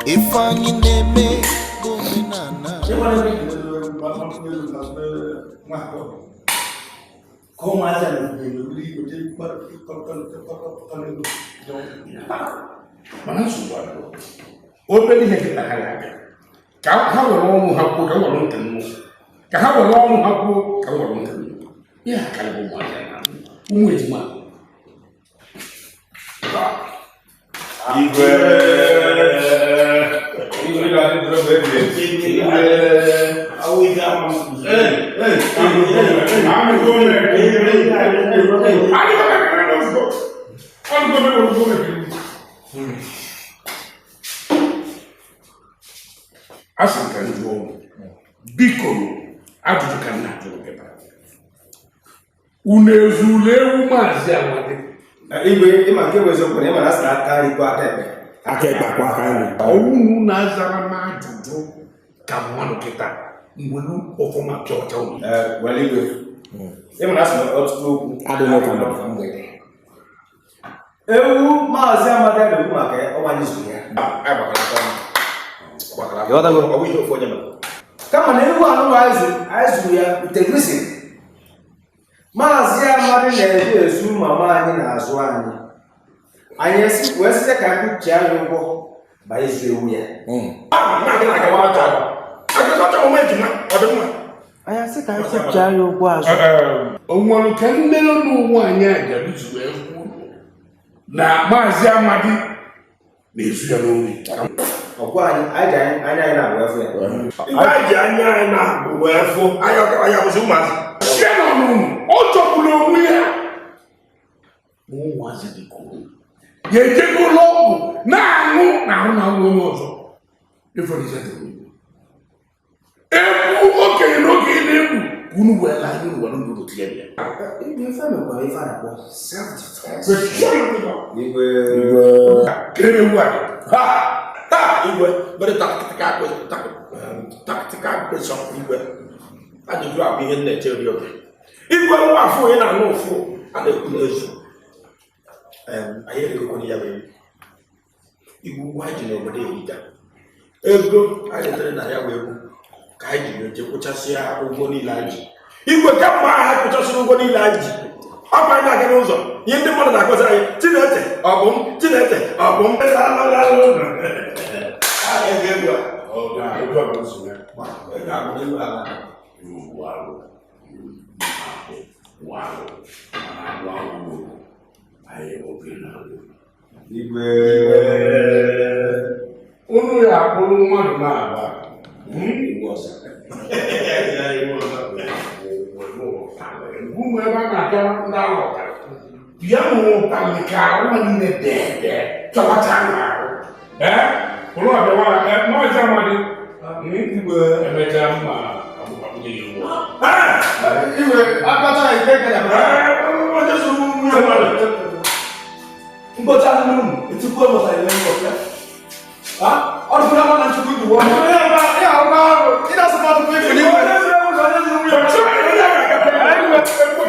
Ife anyị na-eme bụ omenala. Mana nsogbu adịrọ. Obere ihe kịta ha ga-abịa ka ha were ọnụ ha kwuo ka m were ntị nnụ ka ha were ọnụ ha kwuo ka m were ntị nnụ ihe a karịrị ụmụazị na ụmụ ejima. Igwe igwe igwe Asị m ka m jụọ biko ajụjụ ka m na-ajụrụ gị unu ezula ewu maazị Amadi? Igwe ịma nke bụ eziokwu na ịma na asị na aka nri kwa aka ekpe. Aka ekpe akwa aka nri. Ọwụ na-azara m ajụjụ ka mmadụ kịta mgbelu ọfọma pịa ọcha unu. Were igwe ịma na asị na ọtụtụ okwu adịghị ụka mgbede. Ewu maazị Amadi a na-ekwu maka ya ọnwa anyị zuru ya. Kama na ewu anụ anyị zuru ya with a reason. Maazị Amadi na-eji ezu mama anyị na-azụ anyị. Anyị wee site ka akwụchi anyị ụgwọ ba ịzụ ewu ya. Anyị asị ka akwụchi anyị ụgwọ azụ. O nwere ka nne ụlọ nwaanyị a ga-ezu ewu na Maazị Amadi na-ezu ya n'ori. Ọgwa anyị ji anya anyị na-abụ efu ya. Ibe anyị ji anya anyị na-abụ wee fụ anyị abụzi ụmụazị. Site n'ọnụnụ, ọ chọgburu onwe ya. Ụmụazị dị ka uru. Ya ejego ụlọ ọgwụ na-aṅụ na ahụ na ahụ onye ọzọ. Egwu okenye na okenye na-egwu ka unu wee laa unu were ndụ tinye ya. Ife mekwara ife a na-akpọ self-defense. Igwe. Kere ewu a. Ha! Ha! Igwe. Very tactical question. Igwe. Ajụjụ a bụ ihe na-eche ri oge. Igwe nwa afọ onye na-anụ ụfụ a na-ekwu n'ezu. Anyị erigokwana ya bụ ewu. Igwe ugwu anyị ji n'obodo erika. Ego anyị tere na ya bụ ewu ka anyị jiri oje kwụchasịa ụgwọ niile anyị ji. Igwe kemgbe ahụ anyị kwụchasịrị ụgwọ niile anyị ji. Ọ bụ anyị na-aga n'ụzọ ihe ndị mmadụ na-akọzi anyị Chineke ọ bụ m Chineke ọ bụ m. Igwe. Unu ya akpụrụ mmadụ na-agba. Ụmụ ebe a na-apịa ndị alụ ụtarị. Bịa mụ ụtarị ka ahụ niile dede chọwacha n'ahụ. Ee, ụlọ ọbịa Maazị Amadi emechaa mma agbụgbọ ya ewu. Igwe, akpata ike ka ya. Ngọcha n'ụlọ, etupu ọ mụtara ile ngọcha. Ọ dụkwara mma na nchukwu ibu ọma.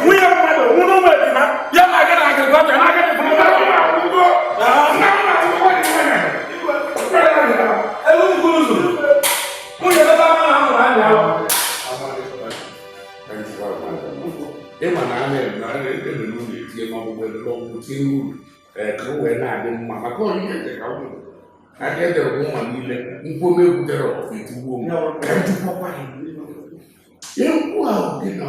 Nwunye mmadụ, nwụrụ ụmụ ejima, ya na-aga na agịrịkọta, na-aga na ịma na a na-eme n'ụlọ etinye n'ọgbụgbọ n'ọgbụgbọ tinye n'ụlọ ka o wee na-adị mma maka onye eze ka ụmụ aka edere ụmụ niile nkwome egwutere etigbuo m ka njikwa egwu ahụ gị na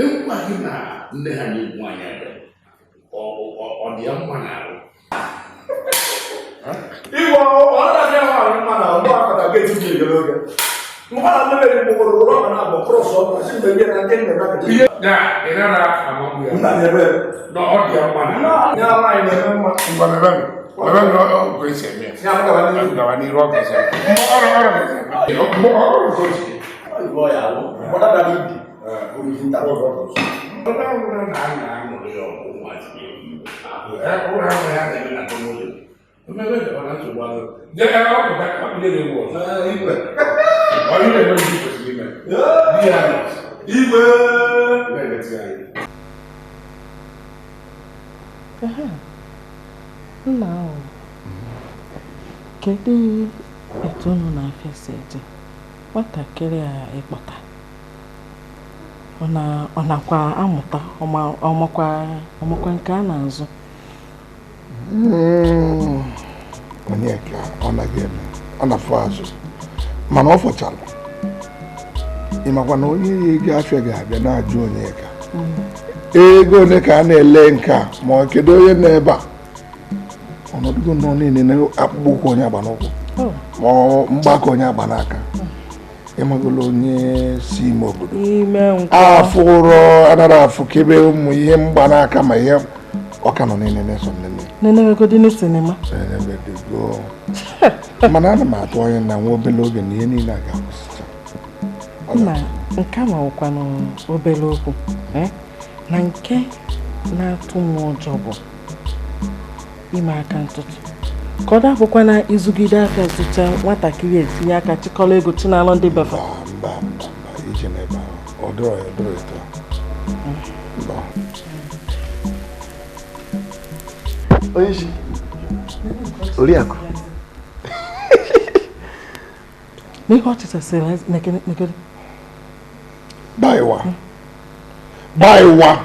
egwu ahụ na nne ha na-egwu anyị abịa ọ dị ya mma n'ahụ. Igwe ọ na-adị ya mma na ọgbọ akpata ga-eti gị n'oge. Mgbala mmiri mgbọrọ ụlọ ọka na-abụ krọs ọkụ si mgbe ihe na ndị nna na ihe na ị nara amagbu ya nna na-ebe na ọ dị ya mma na ya nwaanyị na-eme mma. Ngwa mebe mebe ọ ka esi eme ya gawa n'iru ọ ka esi eme ọrụ ọrụ ka esi eme ọrụ ka esi eme. Igwe ya alụ mgbada dara ibi bụrụ ihe nta ọrụ na na aṅụrị ọgụ ụmụazị ụra ahụ ya na-eme na n'ụlọ mmebe dọrọ nsogbu ahụ jee ebe ọ pụta ka ọ na-ewu ọzọ igwe ọ ihe na-eme ndị kwesịrị ime di ya nọ igwe na-eleti anyị. Nna ahụ, kedu etu unu na-afịa si eje nwatakịrị a ịkpọta ọ nakwa amụta ọmakwa nke a na-azụ? Onyeka ọ naghị eme ọ na-afụ azụ mana ọ fọchara. Ị makwa na onye ya ego afịa ga-abịa na-ajụ Onyeka ego ole ka a na-ele nke a ma ọ kedu onye nọ ebe a ọnọdụgo nọ niile na akpụkpọ ụkwụ onye agba n'ụkwụ ma ọ mgbakọ onye agba n'aka. Ịmagolo onye si ime obodo afụ ụrọ anara afụ kebe ụmụ ihe mgbanaka ma ihe ọka nọ niile na-eso nene sinima mana ana m atụ anya na nwa obere oge na ihe niile a ga-akwụsịcha. Nna, nke a ma obere okwu na nke na-atụ m ụjọ bụ ime aka ntụtụ ka ọ dapụkwa na izugide afịa zụcha nwatakịrị etinye aka chịkọrọ ego chinalụ ndị befa. Mba mba mba ije n'ebe ahụ ọ dịrọ ya dịrọ etu a. Mba. Onyeisi Oriakụ n'ihe ọ chịchasịrị nekere baiwa Gbaa ịwa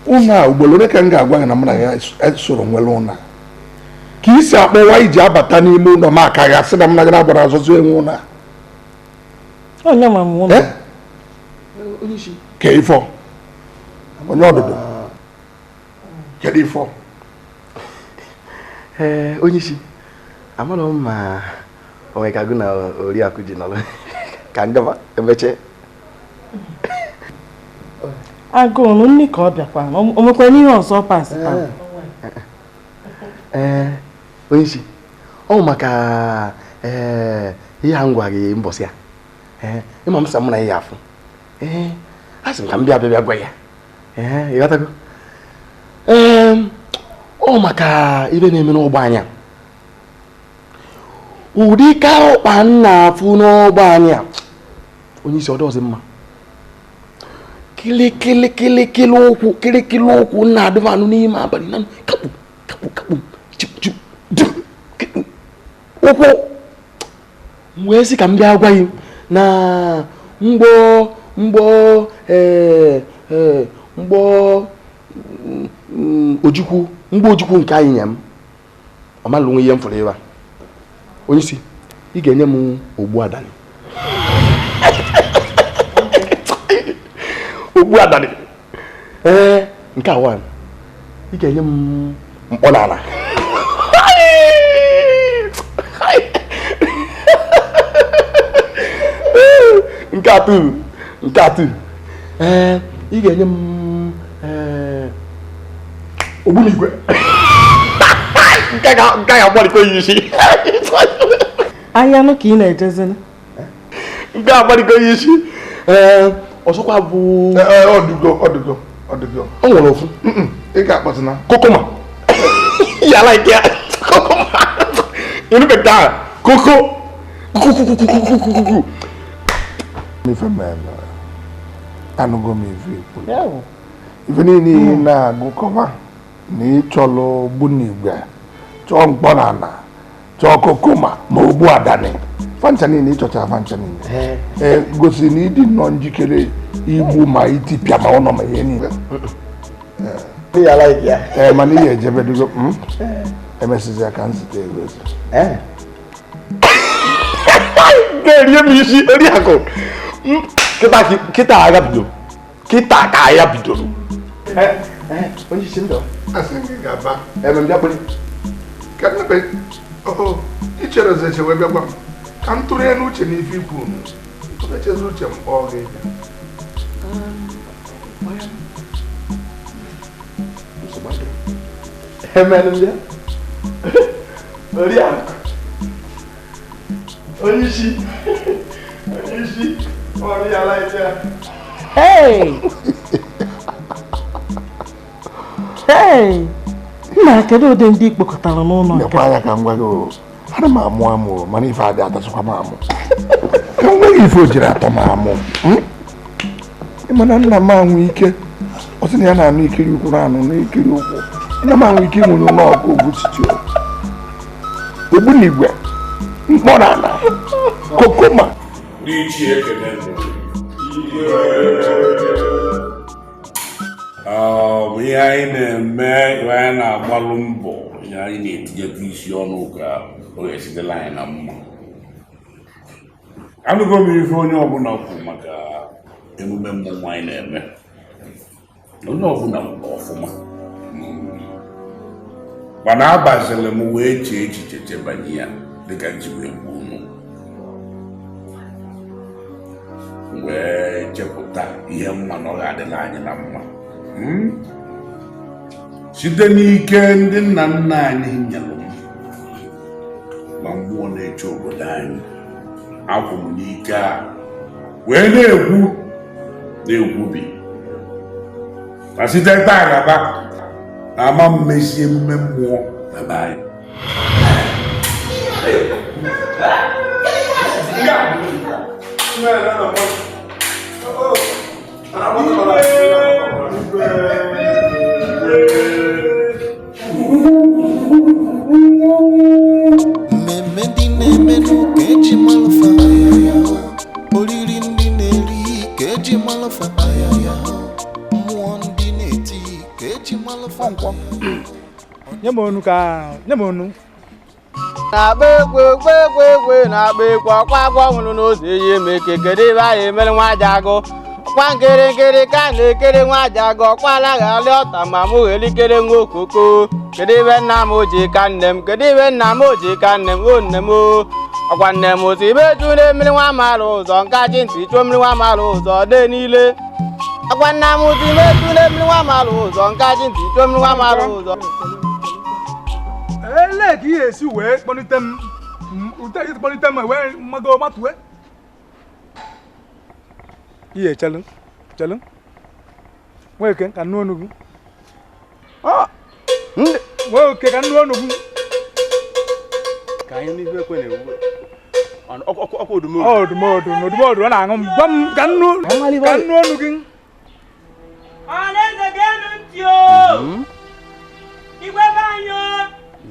ụnụ a ugboro ole ka m ga-agwa gị na mụ na ya soro nwere ụnụ a ka isi akpọwa iji abata n'ime ụlọ m aka gị asị na m na gị na-agbara azụzụ enwe ụlọ a. Onye ma m ụlọ. Ka ifọ onye ọdụdụ kedu ifọ? Ee, onye isi amara m ma o nwere ka gụ na oriakụ ji nọrọ ka ngaba emeche. Agụụ nụ nne ka ọ bịakwa o nwekwa n'ihe ọzọ pasị taa. Ee, onye isi ọ maka ihe a m gwa gị mbọsị a. Ee, ịma m sa mụ na ya afụ. Ee, a sị m ka m bịa bịa gwa ya. Ee, ịghọtago? Ee, ọ maka ibe na-eme n'ụgbọ anyị. Ụdị ka ọkpa m na-afụ n'ọgba anyị a, onye isi ọ dọzi mma. Kịlịkịlịkịlịkịlị ụkwụ kịlịkịlị ụkwụ na-adịmanụ n'ime abalị na kakpu kakpu kakpu chip chip dum ụkwụ. M wee sị ka m bịa gwa gị na mgbọ mgbọ mgbọ ojukwu mgbọ ojukwu nke anyị nye m ọ malụ nwe ihe m fụrụ ebe a. Onye isi ị ga-enye m ogbu adani. Ogbu adani. Ee, nke a wan ị ga-enye m mkpọ n'ala. Nke atụ nke atụ. Ee, ị ga-enye m ogbunigwe. Nke a ga-agbalịkwa ya isi. Ahịa nụ ka ị na-ejezi. Nke a agbalịkwa ya isi. Ee, ọzọkwa bụ ọdụgo ọdụgo ọdụgo. O nwere ofu. Ị ga-akpọtụna. Kokoma. Ya like ya. Kokoma. Ịnụbekta koko. Kukukukukukukuku. Ife mere anụgo m ife ikwu. Ife niile ị na-agụkọba na ịchọlụ ogbunigwe chọọ mkpọ n'ala chọọ kokoma ma ogbu adani fancha niile ịchọchara fancha niile ee gosiri na ịdị nnọọ njikere igbu ma itipịa ma ụlọ ma ihe niile. Ee, mana ihe ejebedugo emesizi ya ka nzite egosi. Ga-erie m isi oriakụ. Kịta agha bidoro. Kịta ka agha bidoro. Onye isi ndụ. Asị gị ga-aba. Eme m bịa kpere. Ka nne i chere ọzọ eche wee bịa gwa m ka m tụrụ ya n'uche na ife ikwu unu. Echezi uche m kpọọ gị. Eme m bịa. Oriakụ. Onye isi. Onye isi. Ọrụ ya like ya. Hey! Hey! Nna kedu ụdị ndị kpọkọtara n'ụlọ nke? Nekwa anya ka m gwa gị, ana m amụ amụ mana ife adị atasịkwa m amụ. Ka m nweghị ife o jiri atọ m amụ. Ịma na nna m anwụ ike, ọ sị na ya na-anụ ikiri ụkwụ na-anụ n'ikiri ụkwụ. Nna m anwụ ike nwere ụlọ ọgụ ogbu titi ogbunigwe mkpọ n'ala kokoma. Ndị ichie ekene bụ ihe anyị na-eme, ihe anyị na-agbalụ mbọ, ihe anyị na-etinyekwa isi ọnụ ka ọ ga-esitela anyị na mma. Anụgo m ife onye ọbụla kwuru maka emume mmụnwụ anyị na-eme. Onye ọbụla kwuru ọfụma. Mana abaziri m wee chee echiche chebanye ya dịka nji wee gbuo unu. Wee chepụta ihe mma na ọ ga-adịla anyị na mma. Site n'ike ndị nna nna anyị nyere m ma mmụọ na-eche obodo anyị, akwụ m n'ike a wee na-ekwu na-ekwubi ma site taa gaba na ama mmezi emume mmụọ na be anyị. Mmemme ndị na-eme n'ụka eji malụ fa, oriri ndị na-eri ka eji malụ fa, akwụkwọ. Nye m onu ka nye m onu. Na-agba egwu egwu egwu egwu na-agba egwu ọkwa agwọ nwụrụ n'ụzọ iyi eme ke kedu ebe anyị emere nwa aja agụ ọkwa nkịrịnkịrị ka a na-ekere nwa aja agụ ọkwa alaghalị ọta ma mụ ghelikere nwa okoko kedu ebe nna m ji ka nne m kedu ebe nna m ji ka nne m o nne m o ọkwa nne m si ibe ju na-emiri nwa mara ụzọ nkachi ntị chuo mmiri nwa mara ụzọ dị niile ọkwa nna m si ibe ju na-emiri nwa mara ụzọ nkachi ntị chuo mmiri nwa mara ụzọ. Ele ka ihe esi wee kpọlite m ute esi kpọlite m wee mmago matue. Ihe chelu chelu nweke ka nnu onugbu. Nwoke ka nnu onugbu. Ka anyị n'ihu ekwe na-ewu. Ọkwa odumodu. Odumodu odumodu ọ na-aṅụ m gwa m ka nnu onu gị. Ọhaneze ga-enu ntị o. Igwe be anyị o.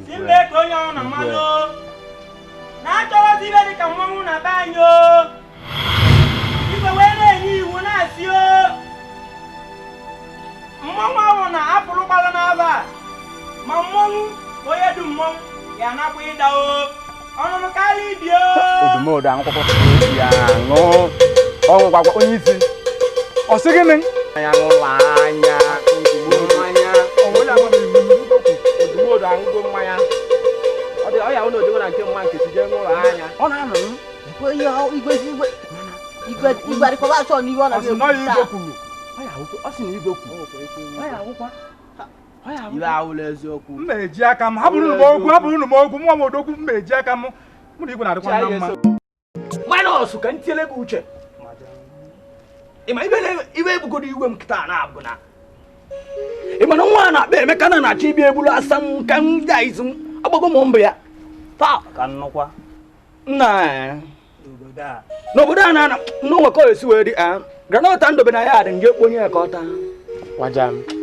Si mbe ka onye ọ na mmanụ na-achọrọzi ibe dị ka mmanwụ na be anyị o. Igwe wee na-enye iwu na-asị o mmanwụ ahụ na-apụrụ gbara n'aba ma mmanwụ onye du mmanwụ ya anakwa ịda o ọnụnụ karịa ibi o. Odumodu aṅụkwakwa ya aṅụ ọṅụ gwagwa onye isi. Ọ sị gịnị? Anya ṅụla anya mmanya. Odumodu aṅụgo mmanya. Ọ dị ọya ụlọ ojego na nke mma Nkechi jee ṅụrụ anya. Ọ na-anọ m. Igwe igwe igwe igwe adịkọba achọ n'ihe ọ na-abịa igwe kwuru. Ọ sị na igwe kwuru. Ibe awụla eziokwu. M na-eji aka m hapụrụ m okwu hapụrụ m okwu nwa m odogwu m na-eji aka m mụ na igwe na-adịkwa na mma. Minus ka m tiele gị uche. Ị ma ibe ebugodo iwe m kịta na-abụ na ị mana nwa a na-akpa Emeka na na-achọ ịbịa egburu asa m ka m ga izu m agbago m mbụ ya taa ka nnukwa nna n'obodo a na n'onwe ka esi wee dị granọt ndobe na ya dị nje kponye ya ka ọ taa.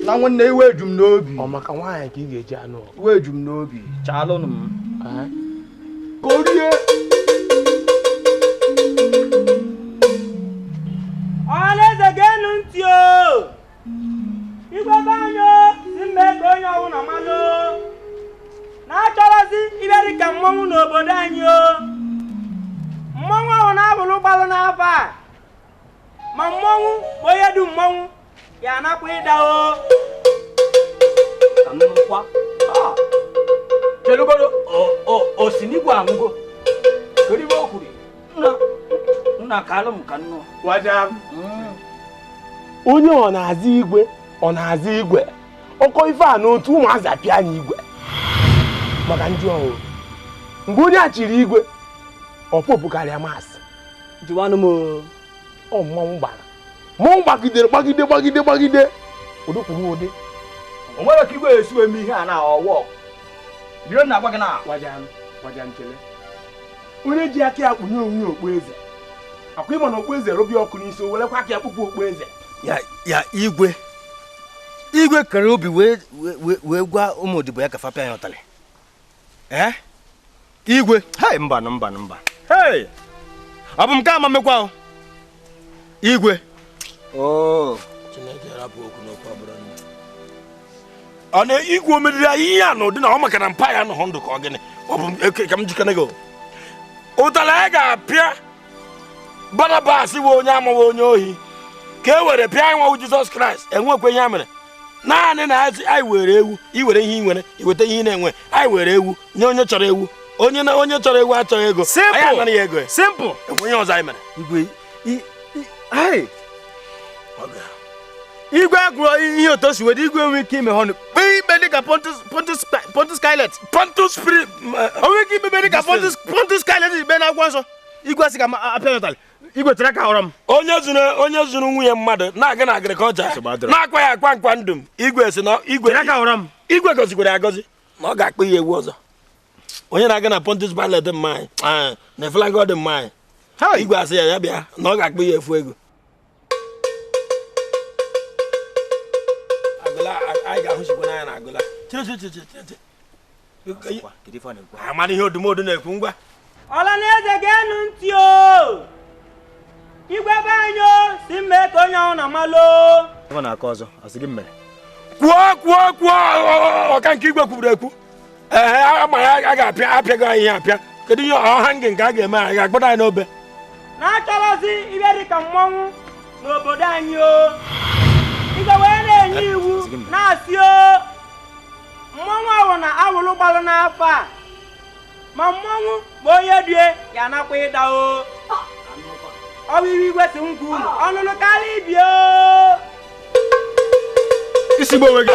Na nwanne iwe eju m n'obi. Ọ maka nwaanyị ka ị ga-eji anụ iwe eju m n'obi chaalụnụ m ka o rie. Ọhaneze ga-enu ntị o. Igwe be anyị o si mbe ka onye ọwụ na mmanụ na-achọrọzi ibe dị ka mmanwụ n'obodo anyị o. Mmanwụ ahụ na-abụrụ gbalụ n'afọ a ma mmanwụ ma onye du mmanwụ ya anakwa ịda o. Ka nnukwa chelugodo osinigwe aṅụgo kedu ibe o kwuru nna ka alụ m ka nnu. Onye ọ na-azị igwe ọ na-azị igwe ọkọ ife a n'otu ụmụazị apịa anyị igwe maka ndị ọhụrụ mgbe onye a chịrị igwe ọpọpụ karịa masị jụwanụ m ọ mmanwụ gbara mmanwụ gbagidere gbagide gbagide gbagide ụdị kwuru ụdị o nwere ka igwe esi eme ihe a na ọwọ rio na agwa gị na gwaja nchele onye ji aka ya kpunye onwe okpu eze akwa ịma na okpu eze rụbịa ọkụ n'isi o werekwa aka ya kpụpụ okpu eze ya igwe igwe kere obi wee gwa ụmụ odibo ya ka fa pịa ya ụtalị. Ee igwe hei mba mba mba hei ọ bụ m ka ama mmekwa o igwe. Ọ na igwe omeriri anyị ihe a n'ụdị na ọ maka na mpa ya nọ ndụ ka ọ gịnị ọ bụ ka m jikere gị ụtalị anyị ga-apịa Barabas bụ onye amaghị onye ohi ka e were pịa nwa Jizọs Kraịst enwekwa ihe a mere naanị na anyị were ewu iwere ihe ị nwere iweta ihe ị na-enwe anyị were ewu nye onye chọrọ ewu onye na onye chọrọ ewu achọghị ego anyị anaghị ego ya simple enwe ihe ọzọ anyị mere. Igwe igwe agụrụ ihe otu si were igwe nwere ike ime ọnụ kpee ikpe dịka Pontius Pilate Pontius Pilate o nwere ike ikpe dịka Pontius Pilate ikpe n'akwụkwọ nsọ igwe asị ka apịa ụtalị igwe chere aka họrọ m. Onye zuru nwunye mmadụ na-aga na agrikọlchọ na-akwa ya akwa nkwa ndụ m igwe si na igwe igwe gọzikwara agọzi na ọ ga-akpụ ya ewu ọzọ onye na-aga na Pontius Pilate mma anyị na Eflago dị mma anyị igwe asị ya ya bịa na ọ ga-akpụ ya efu ego. Agụla anyị ga-ahụchikwa n'anya na agụla amara ihe odumodu na-ekwu ngwa. Ọhaneze ga-enu ntị o. Igwe be anyị o si mbe ka onye ọwụ na mmalụ. Ọ na-akọ ọzọ asị gị mere Kwuo kwuo kwuo ọka nke igwe kwuburu ekwu. Ee, ama ya a ga-apịa apịago anyị ihe apịa. Kedu ihe ọha ngị nke a ga-eme anyị ga-agbada anyị n'obe. Na-achọrọzi ibe dị ka mmọnwụ n'obodo anyị o. Igwe wee na-enye iwu na-asị o. Mmọnwụ awụ na awụlụ gbalụ n'afọ a. Ma mmọnwụ ma onye due ya anakwa ịda o. Ọ bụ iwe igwe si nkwu unu ọnụnụ karịa ibi o. Isigbo onwe gị.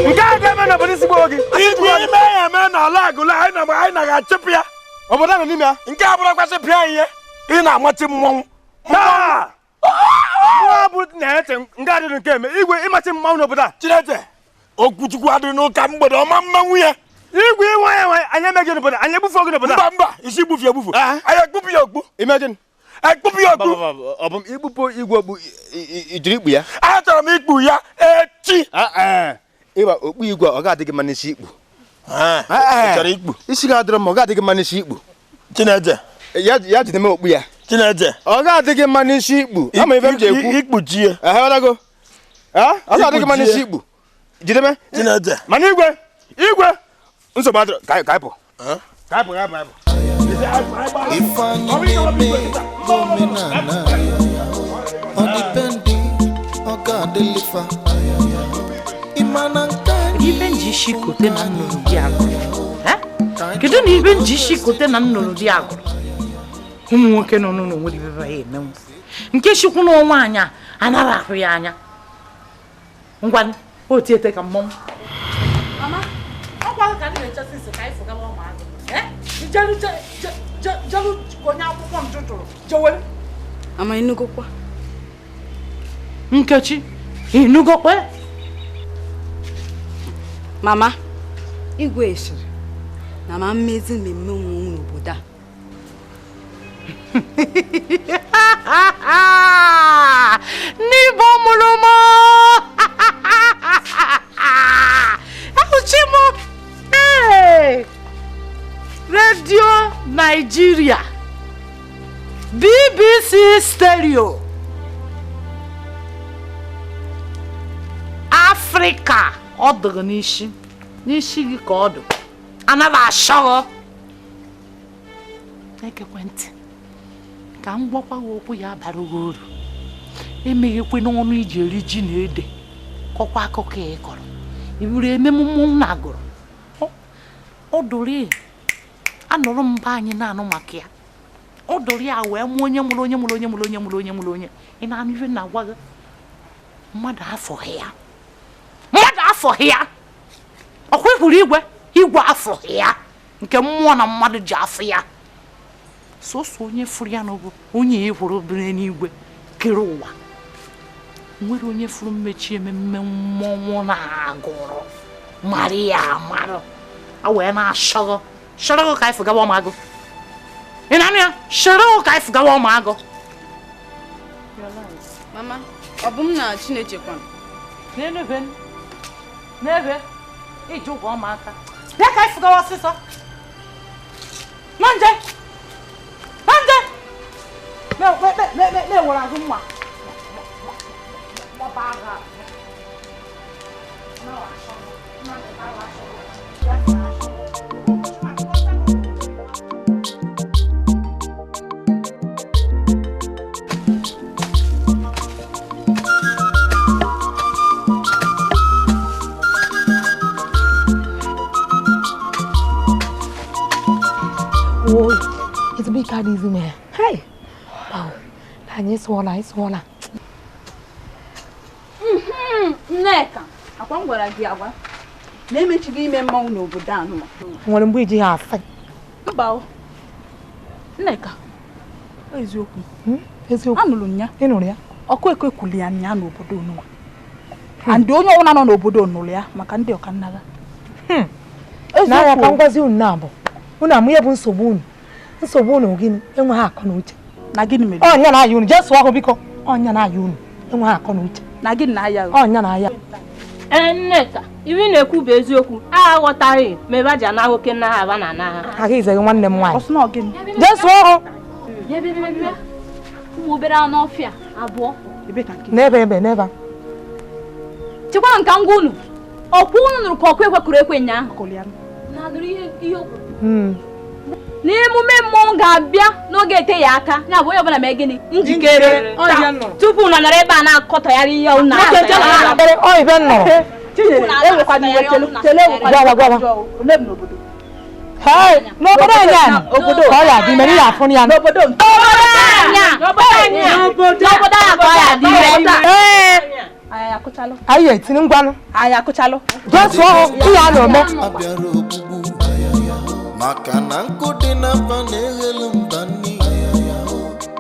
Nke a ga-eme n'obodo isigbo onwe gị. Igwe ime ya eme n'ala agụla anyị na ga-achịpụ ya. Obodo nọ n'ime ya. Nke a bụrụ kwasị pịa ihe. Ị na-amachi mmọnwụ. Mmụọ bụ na-eche nke adịrị nke eme igwe ịmachi mmanwụ n'obodo a. Chineke okwuchukwu adịrị n'ụka mgbede ọma mmanwụ ya. Igwe ịnwe ya nwe anyị emeghị n'obodo anyị egbufe oge n'obodo a. Mba mba isi gbufie egbufu. Anyị ekpupụ ya okpu. Imagine. Ekpupụ ya okpu. Ọ bụ ikpupụ igwe okpu ijiri ikpu ya. Achọrọ m ikpu ya echi. Ịba okpu igwe ọ ga-adị gị mma n'isi ikpu. Ị chọrọ ikpu. Isi ga-adịrọ mma ọ ga-adị gị mma n'isi ikpu. Chineke. Ya jide m okpu ya. Chineke. Ọ ga-adị gị mma n'isi ikpu. Ama ife m ji ekwu. Ikpu ji ya. Ehewelago. Ọ ga-adị gị mma n'isi ikpu. Jideme. Chineke. Mana igwe igwe nsogbu adịrọ ka anyị pụ. Ka anyị pụ ka anyị pụ. Ifeanyị na-eme omenala ọ dịpendi ọ ga-adịlifa ịmana nke anyị Ibe nji isi kote na nnụnụ di agụrụ. Kedu na ibe nji isi kote na nnụnụ di agụrụ? Ụmụ nwoke nọ n'ụlọ nwere ibe ha emenwu. Nke chikwu n'ọnwa anya anaghị ahụ ya anya. Ngwa o tiete ka mmọnwụ. Mama, ọkwa ka ndị na-echesi nsị ka anyị fụgaba ụmụazụ. Jelu onye akwụkwọ m jụjụrụ jewere. Ama ịnugokwa. Nkechi, ịnugokwa? Mama, igwe sịrị na ma mmezi mmemme mmọnwụ n'obodo a. N'Igbo mụrụ m. Ahụchi m. Ee! Radio Nigeria, BBC Stereo, Africa, ọ dụrụ n'isi n'isi gị ka ọ dụ anaghị ashọrọ ekekwe ntị ka m gwakwa gị okwu ya bara gị uru emeghekwe n'ọnụ iji eri ji na ede kọkwa akụkọ ị kọrọ iburu ememe mmọnwụ na agụrụ ọ dụrụ anụrụ mba anyị na-anụ maka ya ọ dụrụ ya wee mụọ onye mụrụ onye mụrụ onye mụrụ onye mụrụ onye mụrụ onye ị na-anụ ife na-agwa gị mmadụ afọghị ya mmadụ afọghị ya ọkwa ịhụrụ igwe igwe afọghị ya nke mmụọ na mmadụ ji afọ ya sọsọ onye fụrụ ya n'ụbụ onye ị hụrụ biri n'igwe kere ụwa nwere onye fụrụ mmechi ememme mmọnwụ na-agụrụ mara ya amarụ a wee na-ashọghọ Shọrọ ka anyị fụgawa ọmagụ. Ị na-anụ ya? Shọrọ ka anyị fụgawa ọmagụ. Mama, ọ bụ m na Chineke kwanụ. N'ebe n'ebe iji ụgwọ ọmaka. Bịa ka anyị fụgawa ọsịsọ. Nanje! Nanje! Na-ewere azụ mma. Mọba agha. Ôi, ezigbo ike adịghịzi m ya. Hai! Anyị sụọla, anyị sụọla. Nneka, akwa m gwara gị agwa na emechighị ime mmanwụ n'obodo a nụma. Nwere mgbe iji ha asị. Mba o. Nneka, eziokwu. Eziokwu. Anụrụ m ya. Ị nụrụ ya? Ọkụ ekwe kwuli ya nya n'obodo nụma. And onye ọbụla nọ n'obodo nụrụ ya maka ndị ọkannagha. N'ahịa ka ngwazi unu na-abụ. Unu amụ ihe bụ nsogbu unu. Nsogbu unu gịnị? Enweghị akọ na uche. Na gịnị mere? Ọnya na-aya unu. Jee sụọ ahụ biko. Ọnya na-aya unu. Enweghị akọ na uche. Na gịnị na-aya unu? Ọnya na-aya. Ee, Nneka, iwe na-ekwu bụ eziokwu. A aghọtaghị ma ebe aja na nwoke na aba na ana ha. Aga izeghe nwanne m nwaanyị. Ọsụ na gịnị? Jee sụọ ahụ. Bịa bịa bịa bịa. Ụmụ obere anụ ọfịa abụọ. N'ebe ebe n'ebe a. Chekwara nka ngwa unu. Ọkwa unu nụrụ ka ọkụ ekwe kụrụ ekwe nyaahụ. Na-anụrụ ihe okwu. N'emume mmọnwụ ga-abịa n'oge ete ya aka. Ya bụ onye ọbụla mee gịnị? Njikere. Tupu unu nọrọ ebe a na-akọtọgharị ihe unu n'obodo anyị a ka ọ ya dị mere ya afụ ya n'obodo anyị etinye ngwanụ anyị akụchalụ jesuo ihe a na-eme maka na nkụ dị na mba na-eghelu mba nni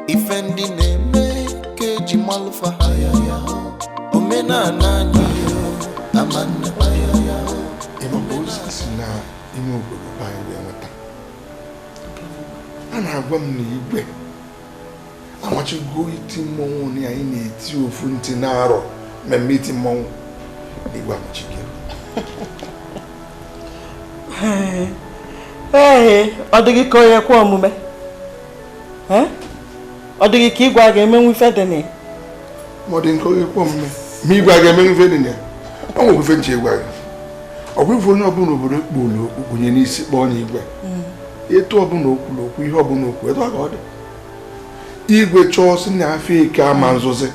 ife ndị na-eme ka eji malụfa omenala anyị amanna ozi si na ime obodo be anyị wee nweta a na-agwa m na igwe amachigo iti mmọnwụ na anyị na-eti ofu ntị na-arọ mmemme iti mmọnwụ na igwe amachigo. Ee, ọ dịghị ka onye kwe omume. Ọ dịghị ka igwe a ga-emenwu ife dị na ya. Ma ọ dị nke onye kwe omume ma igwe a ga-emenwu ife dị na ya. Ọ nwekwa ife nche ịgwa gị. Ọ bụ ife onye ọbụla obodo kpụrụ okpunye n'isi kpọọ n'igwe. Etu ọbụla okwuru okwu ihe ọbụla okwu etu a ka ọ dị. Igwe chọọ si na afịa eke ama nzuzi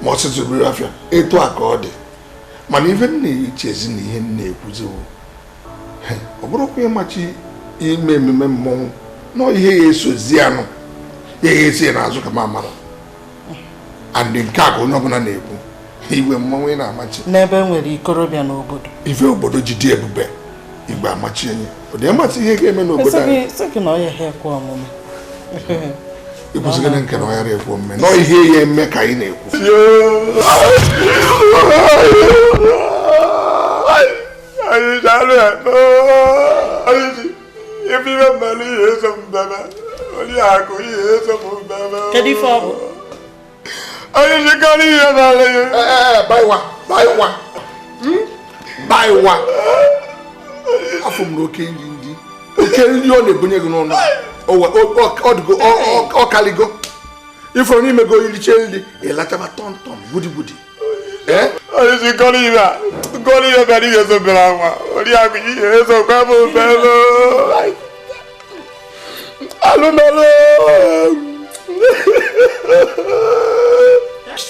ma ọ sịzụrụ afịa etu a ka ọ dị. Mana ife m na-echezi na ihe m na-ekwuzi bụ ọ bụrụkwa ịmachi ime ememe mmọnwụ nọ ihe ya esozi anụ ya esi ya n'azụ ka m amara andị nke a ka onye ọbụla na-ekwu igwe mmọnwụ ị na-amachi n'ebe e nwere ikorobịa n'obodo ife obodo ji dị ebube igwe amachi enye ọ dị amasị ihe ga-eme n'obodo anyị ịkwụsịgịrị nke na ọghara ekwu omume nọ ihe ya eme ka anyị na-ekwu. Kedu ife ọ bụ? Baiwa afọ m na oke nri ndị oke nri ọ na-ebunye gị n'ụlọ ọ kaligo ifuru n'ime gị iriche nri ịlachaba tọmtọm gbudigbudi.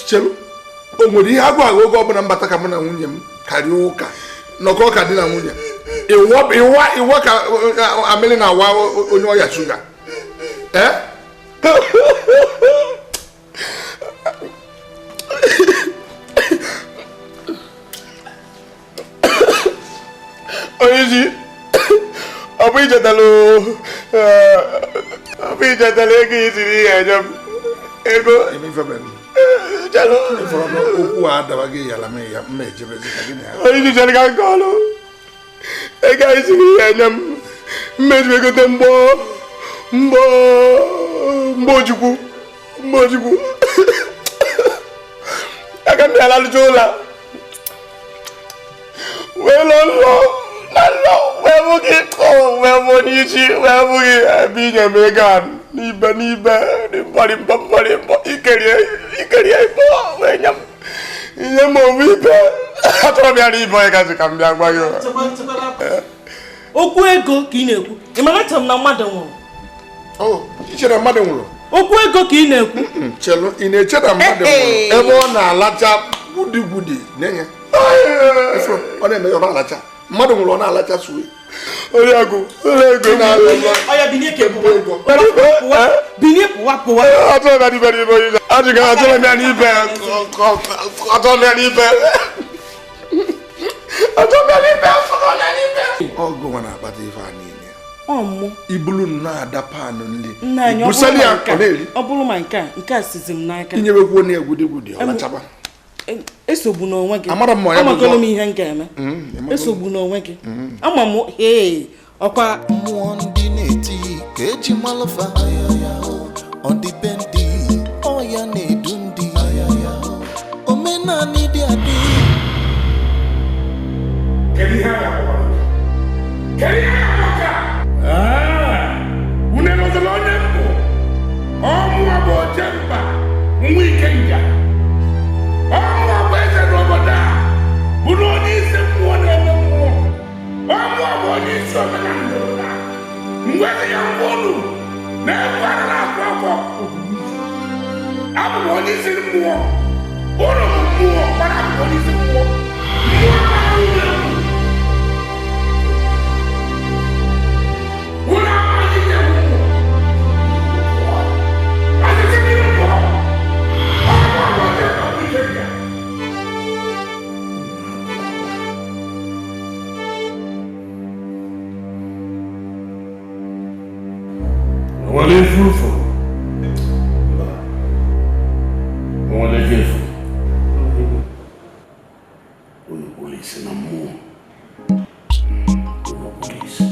Chelu o nwere ihe agụ agụ oge ọbụla mbata ka mụ na nwunye m karịa ụka nọkọ ka di na nwunye ịwa ka amịrị na-awa onye ọya shuga. Onyeisi ọ bụ ichetala ego isiri ihe enye m ego okwu a adabaghị yala m ya mma ejebezi ka gị na ya. Onyeisi chere ka nke ọlụ ego isiri ihe enye m mmezu egote mgbọ mgbọ mgbochukwu mgbochukwu aka m bịara alụcha ụlọ wee lọ nlọ na nlọ wee bụ gị wee bụ onye isi wee bụ gị ebe inye m ego a n'ibe n'ibe mbọrịmbọ mbọrịmbọ ikerie ikerie ibe wee nye m ihe m owu ibe achọrọ m ya n'ibe onye kasị ka m bịa gwa gị okwu ego ka ị na-ekwu. Ị mara achọrọ m na mmadụ nwụrụ. I chere mmadụ nwụrụ? Okwu ego ka ị na-ekwu. Chelu ị na-eche na mmadụ nwụrụ ebe ọ na-alacha gwudigwudi na-enye ọ na-eme ya ọ na-alacha mmadụ nwụrụ ọ na-alacha suwe. Oriakụ ego ọya binye ka binye pụwa pụwa. Achọrọ m ya n'ibe n'ibe onye achọrọ m ya n'ibe achọrọ m ya n'ibe achọrọ m ya n'ibe achọrọ m ya n'ibe. Ọgụ nwa na-akpata ife a niile. Ibulu na-ada panụ nri ọ bụrụ ma nke a sizi m n'aka inyewekwuo na egwudigwudi ọ lachaba. Esogbu n'onwe gị amagolo m ihe m ga-eme. Esogbu n'onwe gị ama m ee ọkwa mmụọ ndị na-eti ka eji malụfa ọdịbendị ọya na-edu ndị omenala dị adị. Unu elozila onye mbụ ọmụwa bụ oche mba nwa ike nja ọmụwa bụ eze n'obodo a bụrụ Ngwezi ya ngwa unu na-ekwu arara akụ afọ. Abụ m onye isi mmụọ. Unu bụ mmụọ, mana abụ m onye isi mmụọ. Mmụọ amaghị unu egwu. Unu amaghị ihe bụ mmụọ. Asịsị gịnị mmụọ? Ọ bụ ọgụ ndị ọgụ ike ya. Nwere efu ụfụ. Nwere ego efu. Unu kpụrụ isi na mmụọ. Unu kpụrụ isi.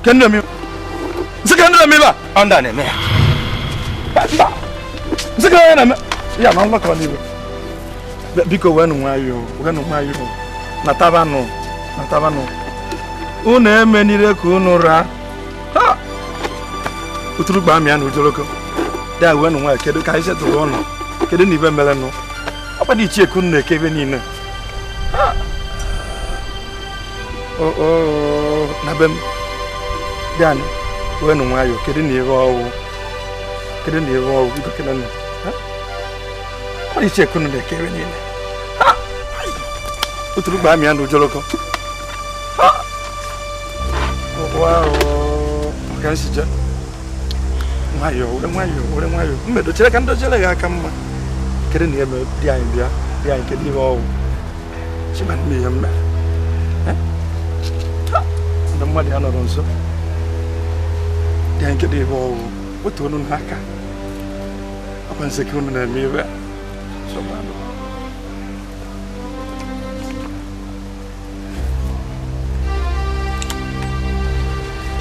Kendra mi. Sika ndra mi ba. Onda na-eme ya. Mba. Sika ya na ya na nlọkọ n'iwe. Biko wenu nwayọọ, wenu nwayọọ. Natabanụ, natabanụ. Unu emenire ka unu raa. Ha! Uturugba amị ya na ojoroko. Da wenu nwayọọ, kedu ka anyị setụrụ ọnụ? Kedu na ibe merenụ? Ọkwa dị ichie ka unu na-eke ebe niile. Ha! O o na be m. Dan, wenu nwayọọ, kedu na ihe ọwụ? Kedu na ihe ọwụ? Biko kedu na? Ọ dị ichie ka unu na-eke ebe niile. Ha! Uturugba amị ya na ojoroko. Ha! Wow, ka nsi je. Nwayọọ, were nwayọọ, were nwayọọ. Mmedo chere ka ndochere gị aka mma. Kedu na ihe mere di anyị bịa, di anyị kedu ihe ọwụ? Chiba nne ihe mme. Ndị mmadụ ya nọrọ nso. Di anyị kedu ihe ọwụ? Otu onu n'aka. Ọkwa nsị ka unu na-eme ibe. Sọgbanụ.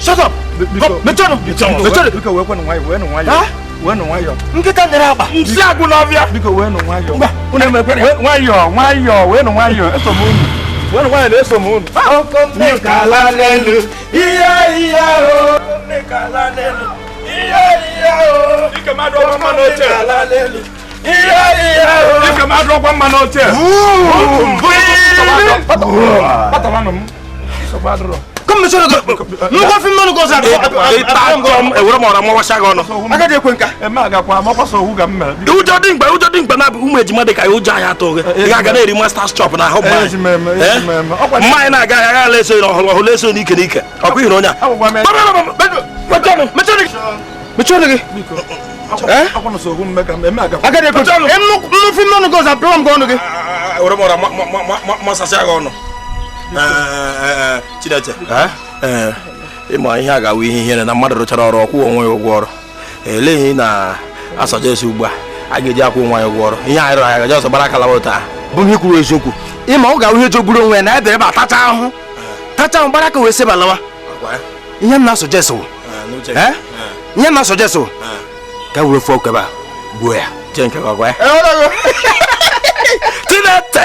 Shut up! Mechọnụ! Mechọnụ! Biko wee nwayọọ, wee nwayọọ. Wee nwayọọ. Nkịta nyere akpa. Nsị agwụ n'ọbịa. Biko wee nwayọọ. Unu emekwere. Nwayọọ, nwayọọ, wee nwayọọ. Eso m unu. Wee nwayọọ na-eso m unu. Okomekala n'elu. Ihe ihe o. Okomekala n'elu. Ihe ihe o. Ike mmadụ ọkwa mma n'oche. Okomekala n'elu. Ihe ihe o. Ike mmadụ ọkwa mma n'oche. Kpatawanụ m. Nsogbu adịrọ. Come mechọrọ gị. Nnukwu ofe mmanụ gọzọ Ewere m ọra mawasha gị ọnụ. Agadi ekwe nka. Eme agakwa amakwasa owu ga m mere. Ụjọ dị mkpa, ụjọ dị mkpa na ụmụ ejima dị ka ya ụjọ anyị atụ gị. Ị ga-aga na-eri masters chop na ahụ mmanya. Mmanya na-aga ahịa agha eso ọhụrụ ọhụrụ eso n'ike n'ike. Ọkwa ihuru onye a. Mechọrọ gị. Agadi ekwe. Nnukwu ofe mmanụ gọzọ apịrọ m gị ọnụ gị. Ewere m ọra masasịa gị ọnụ. Chineke ịma ihe a ga-awụ ihe ihere na mmadụ rụchara ọrụ ọkwụ onwe ya ụgwọ ọrụ. Eleghị na asọjesi ugbu a a ga-eji akwụ onwe ya ụgwọ ọrụ. Ihe anyị rụrụ anyị gaji ọsọ gbara akala taa. Bụ ihe kwuru eziokwu. Ịma ọ ga-awụ ihe jogburu onwe ya na ebe ebe a tacha ahụhụ. Tacha ahụ gbara aka wee seba lawa. Ihe m na-asọjesi wụ. Ihe m na-asọjesi wụ. Ka were fọk ebe a gbuo ya. Chineke gwagwa ya. Chineke